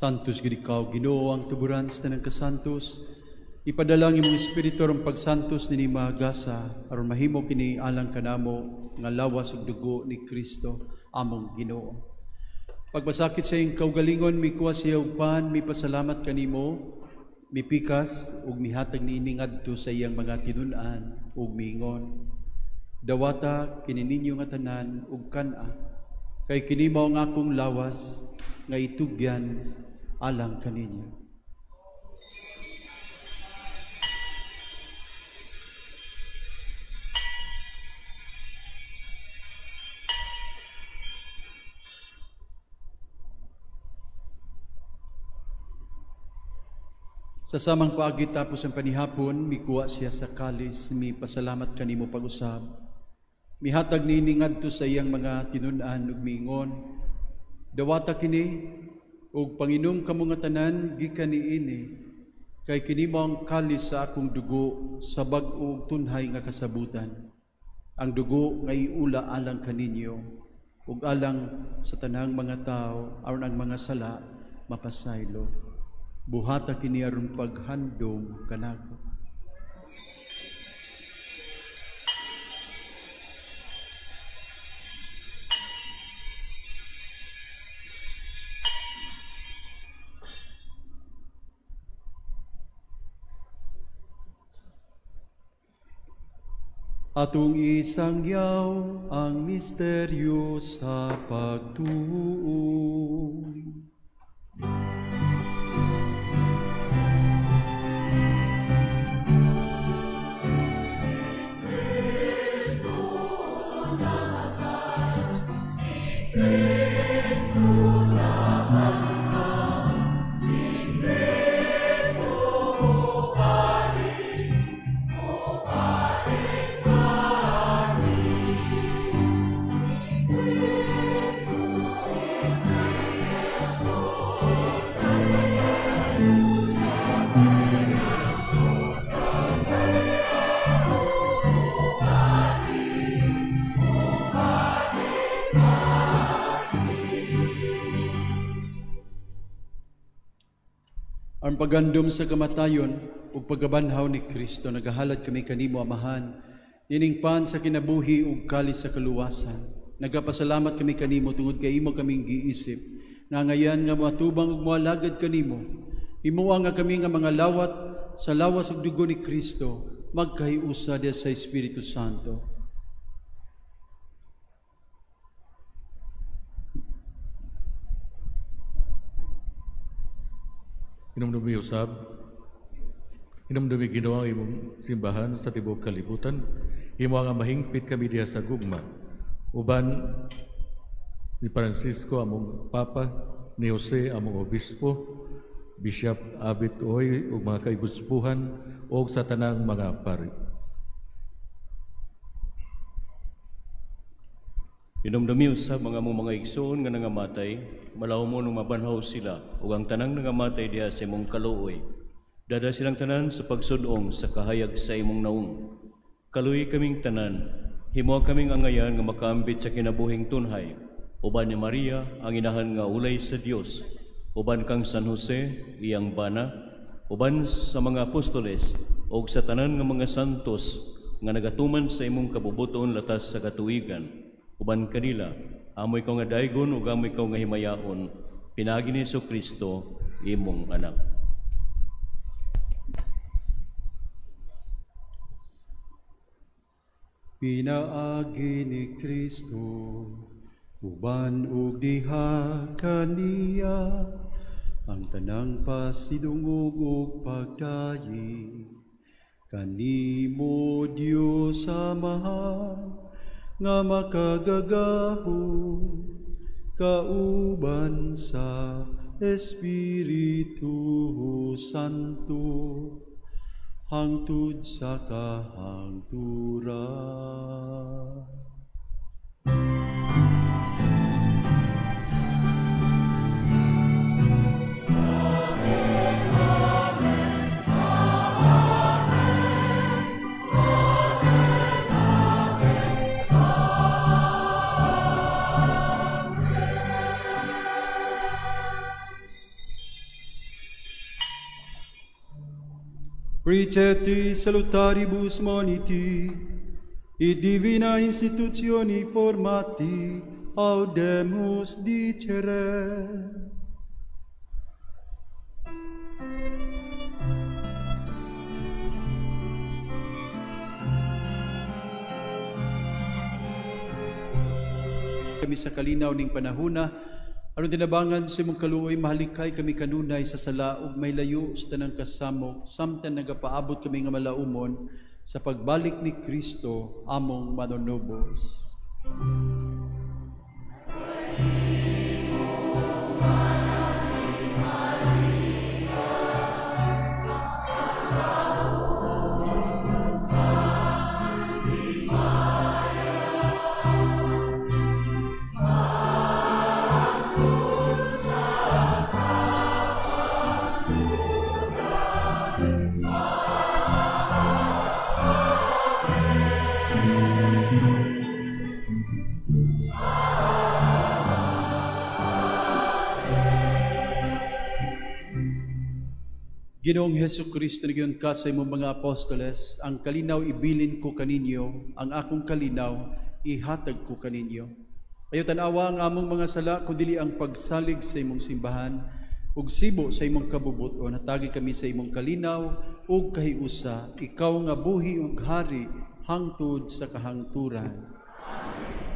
Santos gid ikaw, Ginoo, ang tuburan sa tanang kasantos. Ipadala ang imong Espiritu aron pagsantos nini mahagasa aron mahimo kini alang kanamo nga lawas ug dugo ni Kristo among Ginoo. Pagpasakit sa iyang kaugalingon, mikuha siya og pan, mipasalamat kanimo, mipikas ug mihatag niini ngadto sa iyang mga tinun-an ug miingon: Dawata kini ninyo nga tanan ug kan-a, kay kini mao ang akong lawas nga itugyan alang kaninyo. Sa samang paagi tapos ang panihapon, mikuha siya sa kalis, mipasalamat kanimo pag-usab. Mihatag niini ngadto sa iyang mga tinun-an ug miingon: Dawata kini ug panginom kamo nga tanan gikan niini, kay kini mao ang kalis sa akong dugo sa bag-o ug tunhay nga kasabutan. Ang dugo nga iula alang kaninyo ug alang sa tanang mga tawo aron ang mga sala mapasaylo. Buhata kini aron paghandom kanako. Atong isangyaw ang misteryo sa pagtuo. Ang pagandom sa kamatayon ug pagkabanhaw ni Kristo, nagahalad kami kanimo, Amahan, nining pan sa kinabuhi ug kalis sa kaluwasan. Nagapasalamat kami kanimo tungod kay imo kaming giisip, nga ngayan nga moatubang ug moalagad kanimo. Himoa nga kami nga mga lawat sa lawas ug dugo ni Kristo, magkahiusa diha sa Espiritu Santo. Hinumdumi usab, hinumdumi Ginoo ang imong simbahan sa tibuok kalibutan. Himo nga mahingpit kami diha sa gugma. Uban ni Francisco among Papa, ni Jose among Obispo, Bishop Abit Oy ug mga kaibuspuhan ug sa tanang mga pari. Hinumdumi usab mga among mga igsoon nga nangamatay, malaw mo nung mabanhaw sila ug ang tanang nangamatay diha sa imong kaluoy. Dada silang tanan sa pagsudong sa kahayag sa imong naong. Kaluoy kaming tanan, himo kaming angayan nga makaambit sa kinabuhing tunhay. Uban ni Maria, ang inahan nga ulay sa Dios, uban kang San Jose, iyang bana, uban sa mga apostoles ug sa tanan nga mga santos nga nagatuman sa imong kabubuton latas sa katuigan. Uban kanila, amoy ko nga daygon ug amoy ko nga himayaon, pinaagi ni Jesucristo, imong anak. Pinaagi ni Kristo, uban ug diha kaniya, ang tanang pasidungog ug pagdayi. Kanimo Dios Amahan, nga makagagahom, kauban sa Espiritu Santo, hangtod sa kahangturan. Precepti salutaribus moniti, et divina institutioni formati, audemus dicere. Kami sa kalinaw ning panahuna, aron tinabangan sa imong kaluoy, mahalikay kami kanunay sa sala ug may layo sa tanang kasamok, samtang nagapaabot kami nga malaumon sa pagbalik ni Kristo among manunubos. Ginoong Hesus Kristo, nagyon ka sa imong mga apostoles, ang kalinaw ibilin ko kaninyo, ang akong kalinaw ihatag ko kaninyo. Ayo tan-awa ang among mga sala, kundili ang pagsalig sa imong simbahan, ug sibo sa imong kabubuton, hatagi kami sa imong kalinaw ug kahiusa, ikaw nga buhi ug hari hangtod sa kahangturan.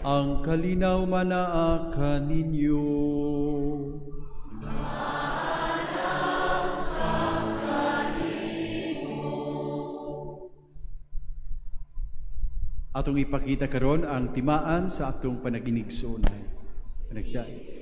Ang kalinaw manaa kaninyo. Atong ipakita karon ang timaan sa atong panaginigsoonay. Panagdaig.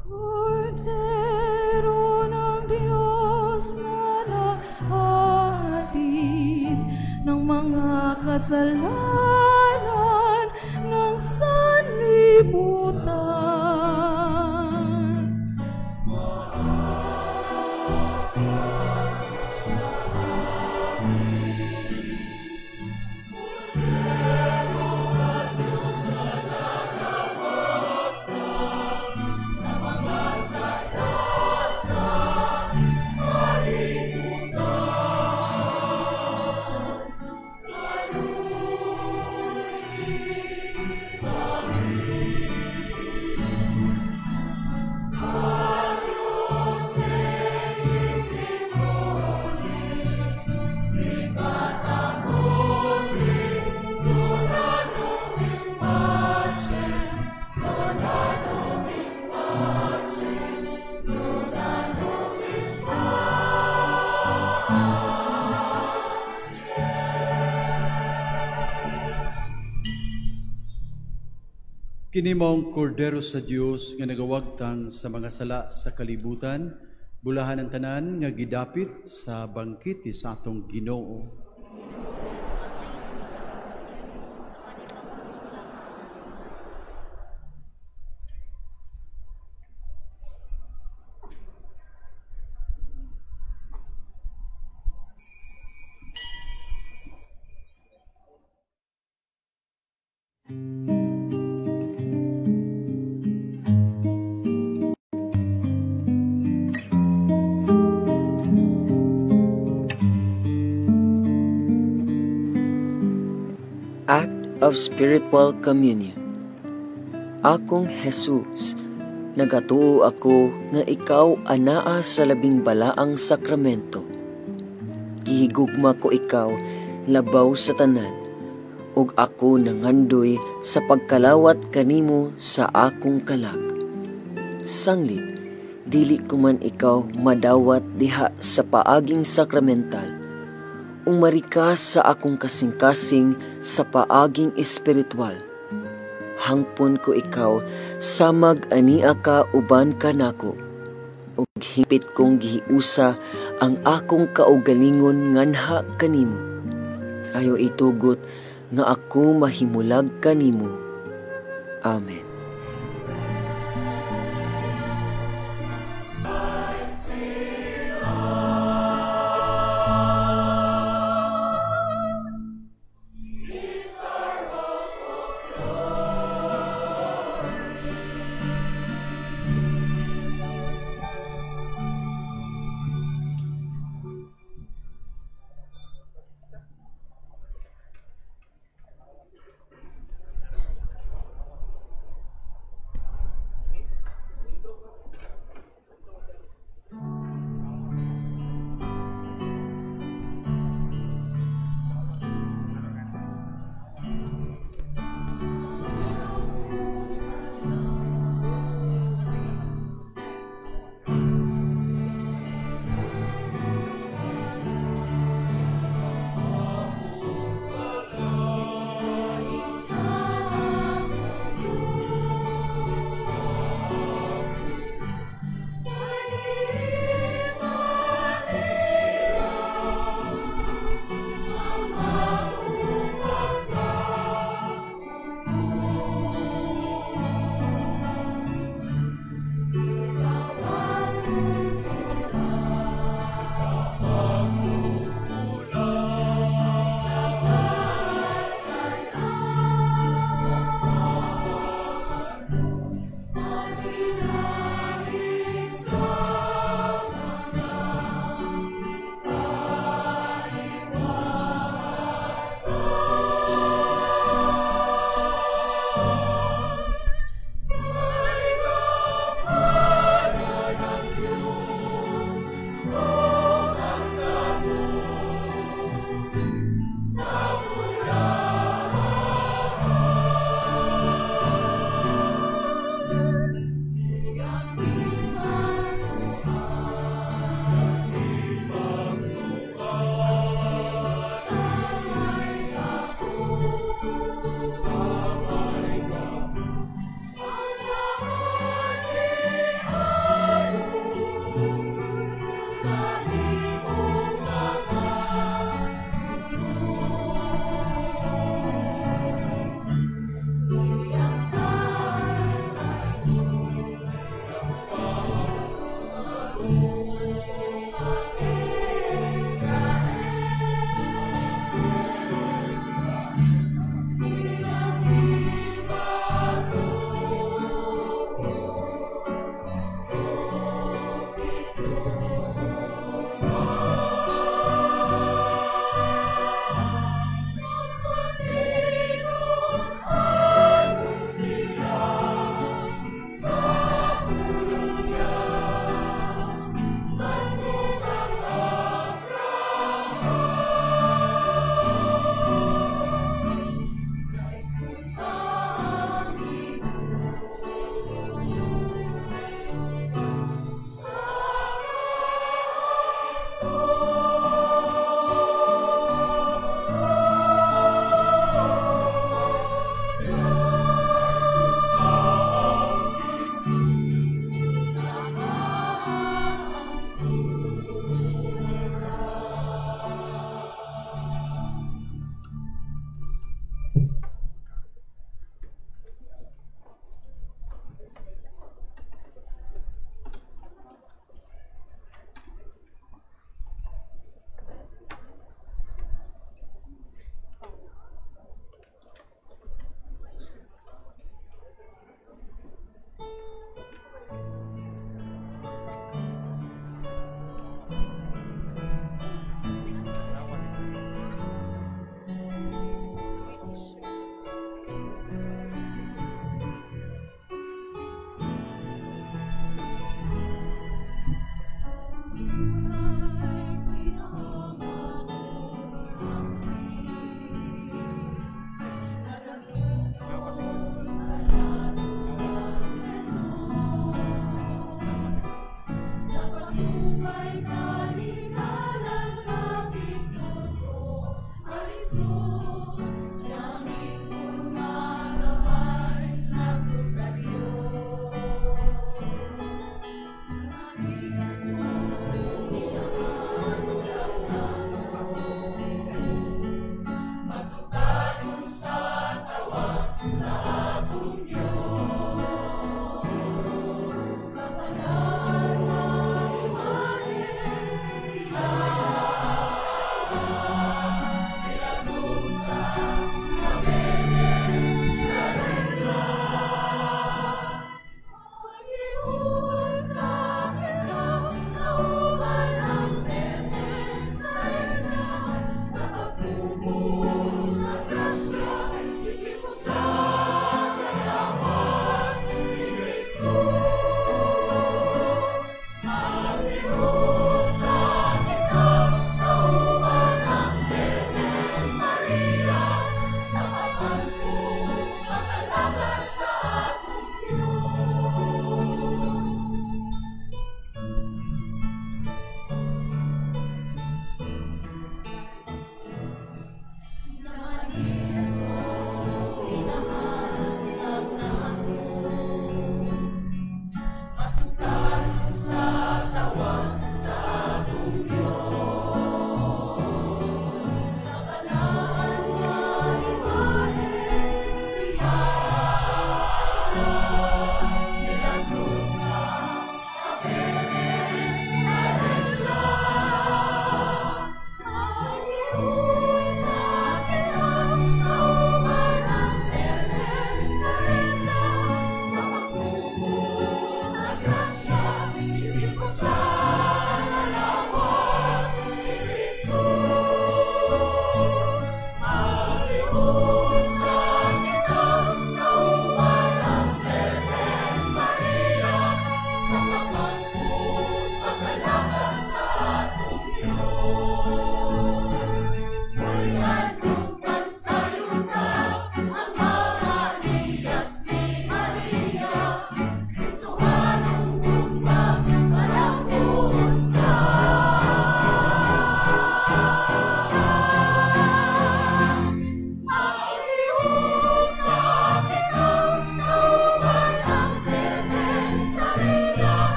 Kordero ng Diyos na nag-aalis ng mga kasalanan ng sanlibutan. Kini maong kordero sa Dios nga nagawagtang sa mga sala sa kalibutan, bulahan ang tanan nga gidapit sa bangkete sa atong Ginoo. Act of Spiritual Communion. Akong Jesus, nagatuo ako nga ikaw anaa sa labing balaang sakramento. Gihigugma ko ikaw labaw sa tanan, ug ako nangandoy sa pagkalawat kanimo sa akong kalag. Sanglit, dili ko man ikaw madawat diha sa paaging sakramental. Umari ka sa akong kasing-kasing sa paaging espiritual. Hangpon ko ikaw, samag ania ka uban ka nako. Ug hingpit kong gihiusa ang akong kaugalingon nganha kanimo. Ayaw itugot nga ako mahimulag kanimo. Amen.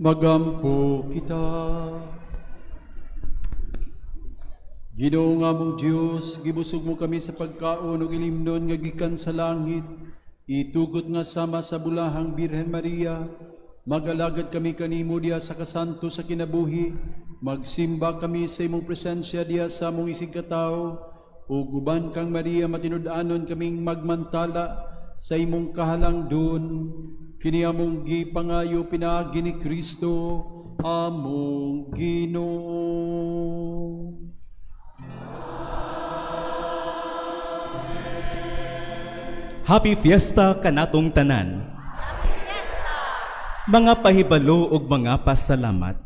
Magampo kita. Ginoo nga among Dios, gibusog mo kami sa pagkaon ug ilimnon nga gikan sa langit. Itugot nga sama sa bulahang Birhen Maria, magalagad kami kanimo diha sa kasanto sa kinabuhi. Magsimba kami sa imong presensya diha sa among isigkatawo. Ug uban kang Maria matinud-anon kaming magmantala sa imong kahalangdon. Kini among gipangayo pinaagi ni Kristo among Ginoo. Happy Fiesta kanatong tanan. Happy Fiesta! Mga pahibalo ug mga pasalamat.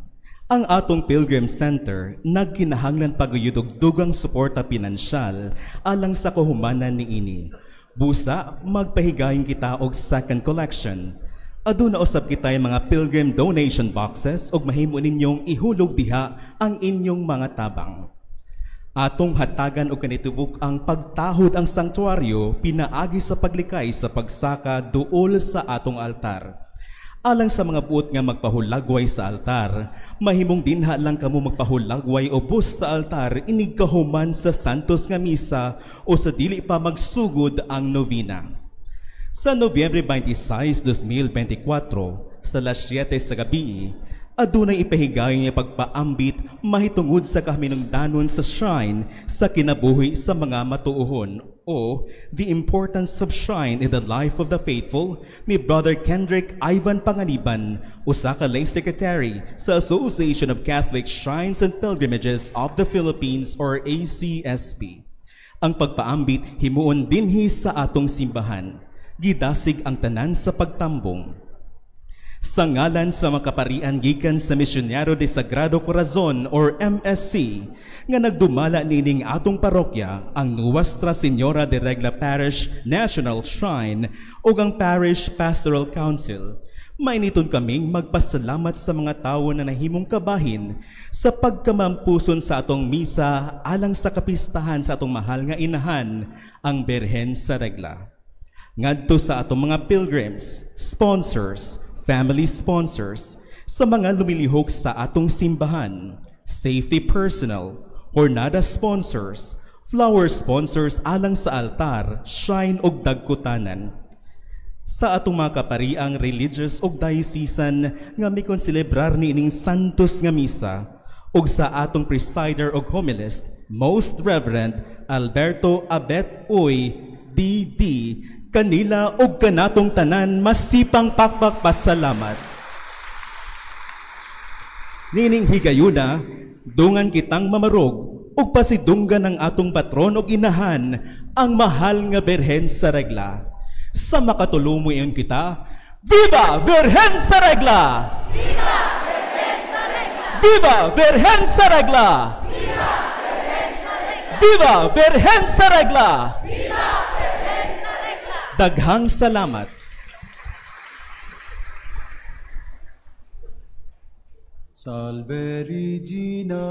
Ang atong Pilgrim Center nagkinahanglan paguyod og dugang suporta pinansyal alang sa kahumanan niini. Busa magpahigayon kita og second collection. Aduna usab kitay mga pilgrim donation boxes ug mahimo ninyong ihulog diha ang inyong mga tabang. Atong hatagan og kanitubok ang pagtahod ang sanktuaryo pinaagi sa paglikay sa pagsaka duol sa atong altar. Alang sa mga buot nga magpahulagway sa altar, mahimong dinha lang kamo magpahulagway ubos sa altar inig kahuman sa Santos nga Misa o sa dili pa magsugod ang novena. Sa Nobyembre 26, 2024, sa las 7 sa gabi, adunay ipahigayon nga pagpaambit mahitungod sa kahinungdanon sa shrine sa kinabuhi sa mga matuohon o The Importance of Shrine in the Life of the Faithful ni Brother Kendrick Ivan Panganiban, usa ka lay secretary sa Association of Catholic Shrines and Pilgrimages of the Philippines or ACSP. Ang pagpaambit himuon dinhi sa atong simbahan. Gidasig ang tanan sa pagtambong. Sa ngalan sa makaparian gikan sa Misyonero de Sagrado Corazon or MSC nga nagdumala nining atong parokya ang Nuestra Señora de Regla Parish National Shrine ug ang Parish Pastoral Council, mainiton kaming magpasalamat sa mga tawo na nahimong kabahin sa pagkamampuson sa atong misa alang sa kapistahan sa atong mahal nga inahan, ang Birhen sa Regla. Ngadto sa atong mga pilgrims, sponsors, family sponsors, sa mga lumilihok sa atong simbahan, safety personnel, hornada sponsors, flower sponsors alang sa altar, shrine ug dagkutanan. Sa atong mga kapariang religious ug diocesan nga mikonselebrar niining Santos nga Misa, ug sa atong presider ug homilist, Most Reverend Alberto Abet Uy, D.D., kanila og kanatong tanan masipang pakpak pasalamat. Nining higayuna, dungan kitang mamarog ug pasidunggan ang atong patron og inahan, ang mahal nga Birhen sa Regla. Sa makatulumoy kita, Viva Birhen sa Regla! Viva Birhen sa Regla! Viva Birhen sa Regla! Viva Birhen sa Regla! Viva Birhen sa Regla! Viva Birhen sa Regla! Daghang salamat. Salve Regina.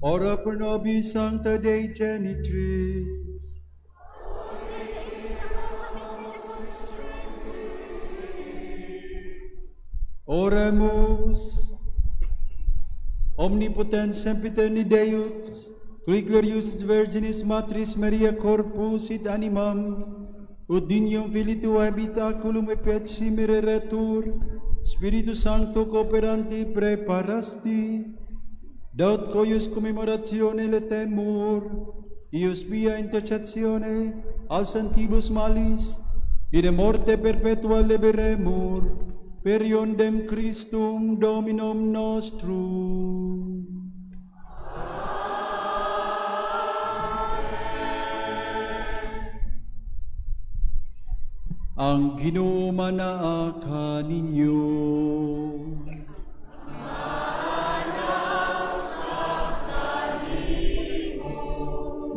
Ora pro nobis sancta Dei genitrix. Oremus. Omnipotens sempiterni Deus, qui gloriosus Virginis Matris Maria corpus et animam, ut dignum Filii Tuae habitaculum et mireretur, Spiritus Sancto cooperanti preparasti, daut coius commemoratione letemur, ius via intercessione absentibus malis, in morte perpetua liberemur, per iondem Christum Dominum nostrum. Ang Ginoo manaa kaninyo.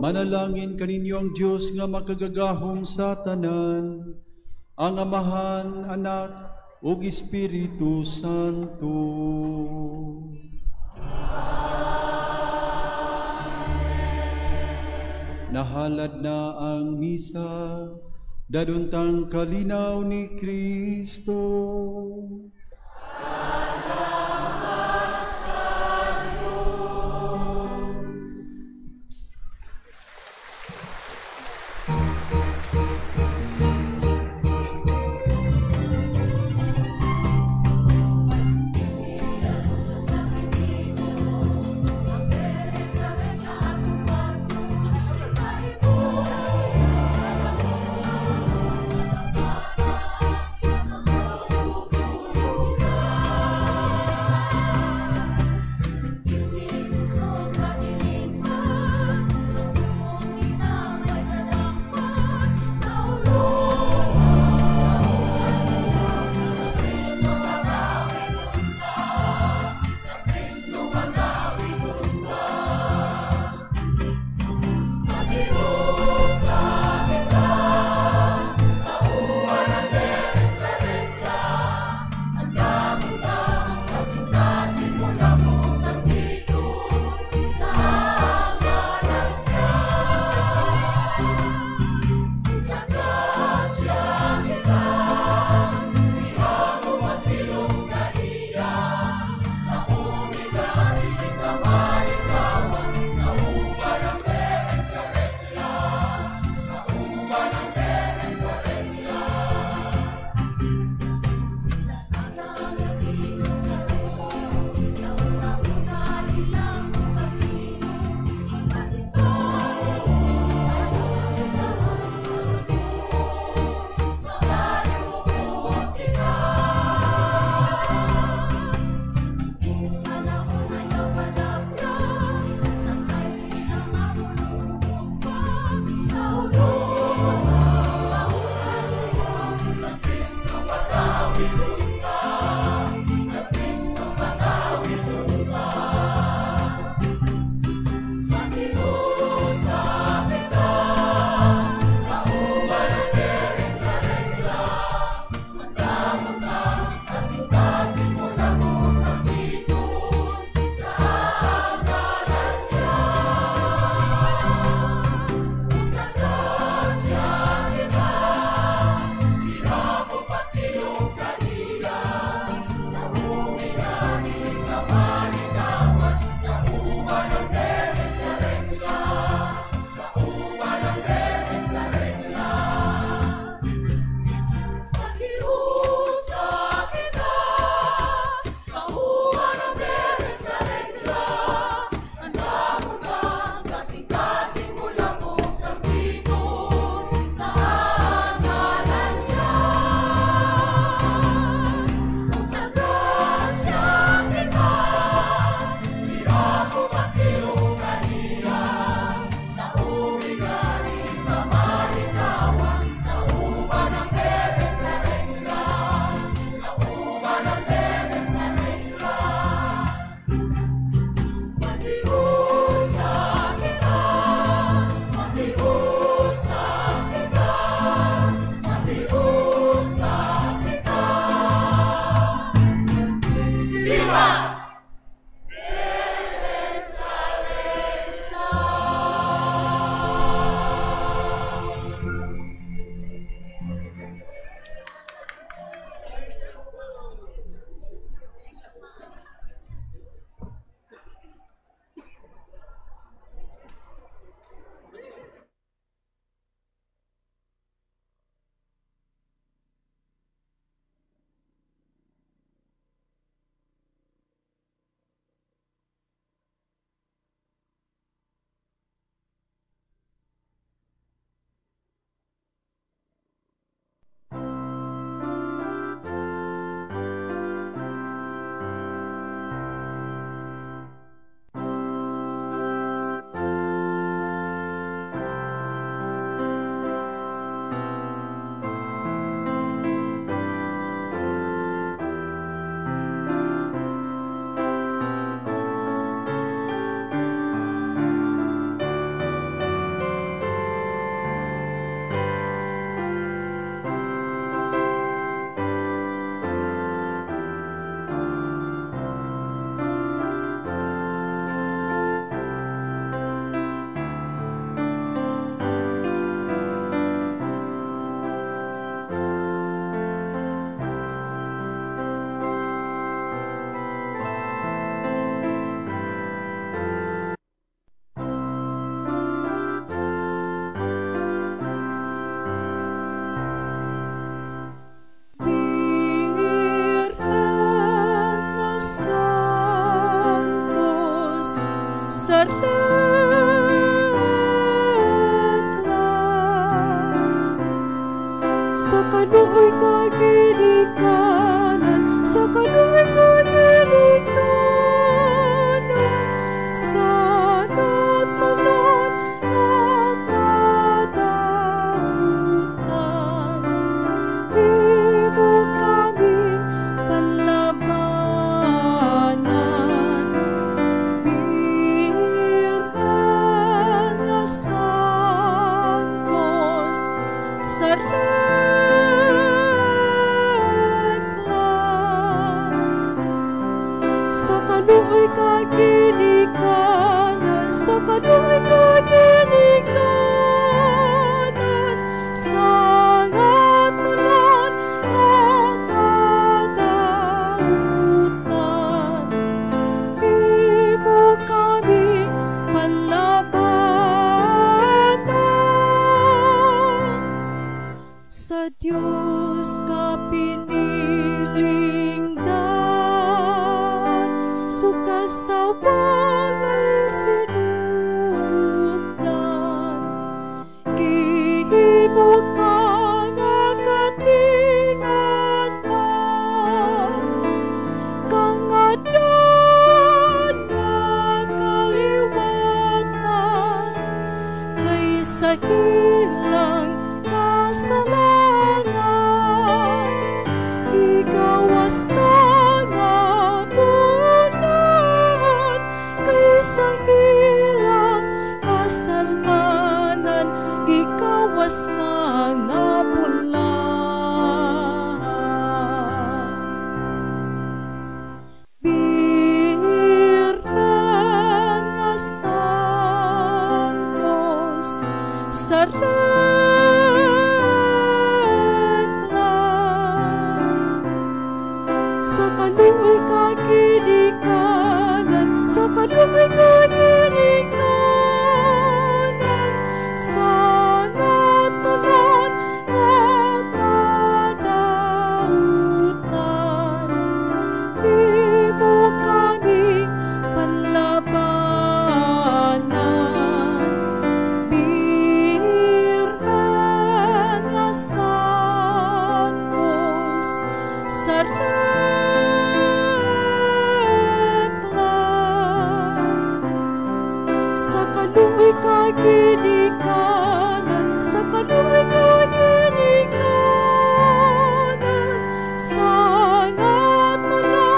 Manalangin kaninyo ang Dios nga makagagahom sa tanan, ang Amahan, Anak, ug Espiritu Santo. Amen. Nahalad na ang misa, daduntang kalinaw ni Kristo. Salamat sa Diyos. sa rekla. Sa kaluoy nga ginikanan, sa kaluoy nga ginikanan, sa tanan nga kadautan, imo kaming palabanan. Birhen nga santos sa rekla. Sa kaluoy nga ginikanan, sa kaluoy nga ginikanan, sa tanan nga kadautan, imo kaming palabanan. Sa Dios ka pinilingdan, sukad sa walay sinugdan, gihimo ka nga katingadlan, kangadlan nga kaliwatan, kaysa ilang kasalanan, igawas ka nga bulan, kaysa ilang kasalanan, gigawas ka nga bulan. Birhen nga santos sa rekla. Sa kaluoy nga ginikanan, sa kaluoy nga ginikanan, sa tanan nga kadautan, imo kaming palabanan. Birhen nga santos sa rekla. Sa kaluoy nga ginikanan, sa kaluoy nga ginikanan, sa tanan nga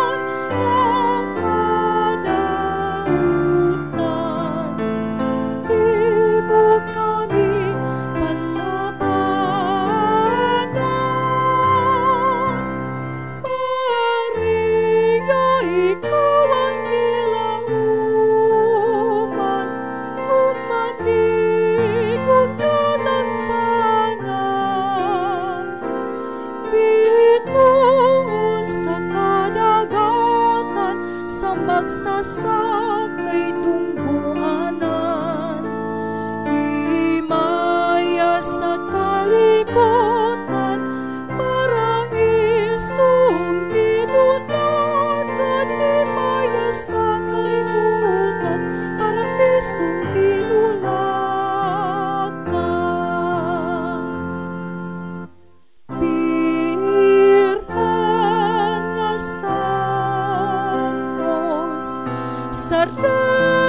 kadautan, imo kaming palabanan. Maria, ikaw ang gilauman, umanig ug talagpanan, bituon sa kadagatan, sa magsasakay tungguanan, himaya sa kalibutan, paraisong binulakan, himaya sa kalibutan, paraisong binulakan. Birhen nga santos sa rekla.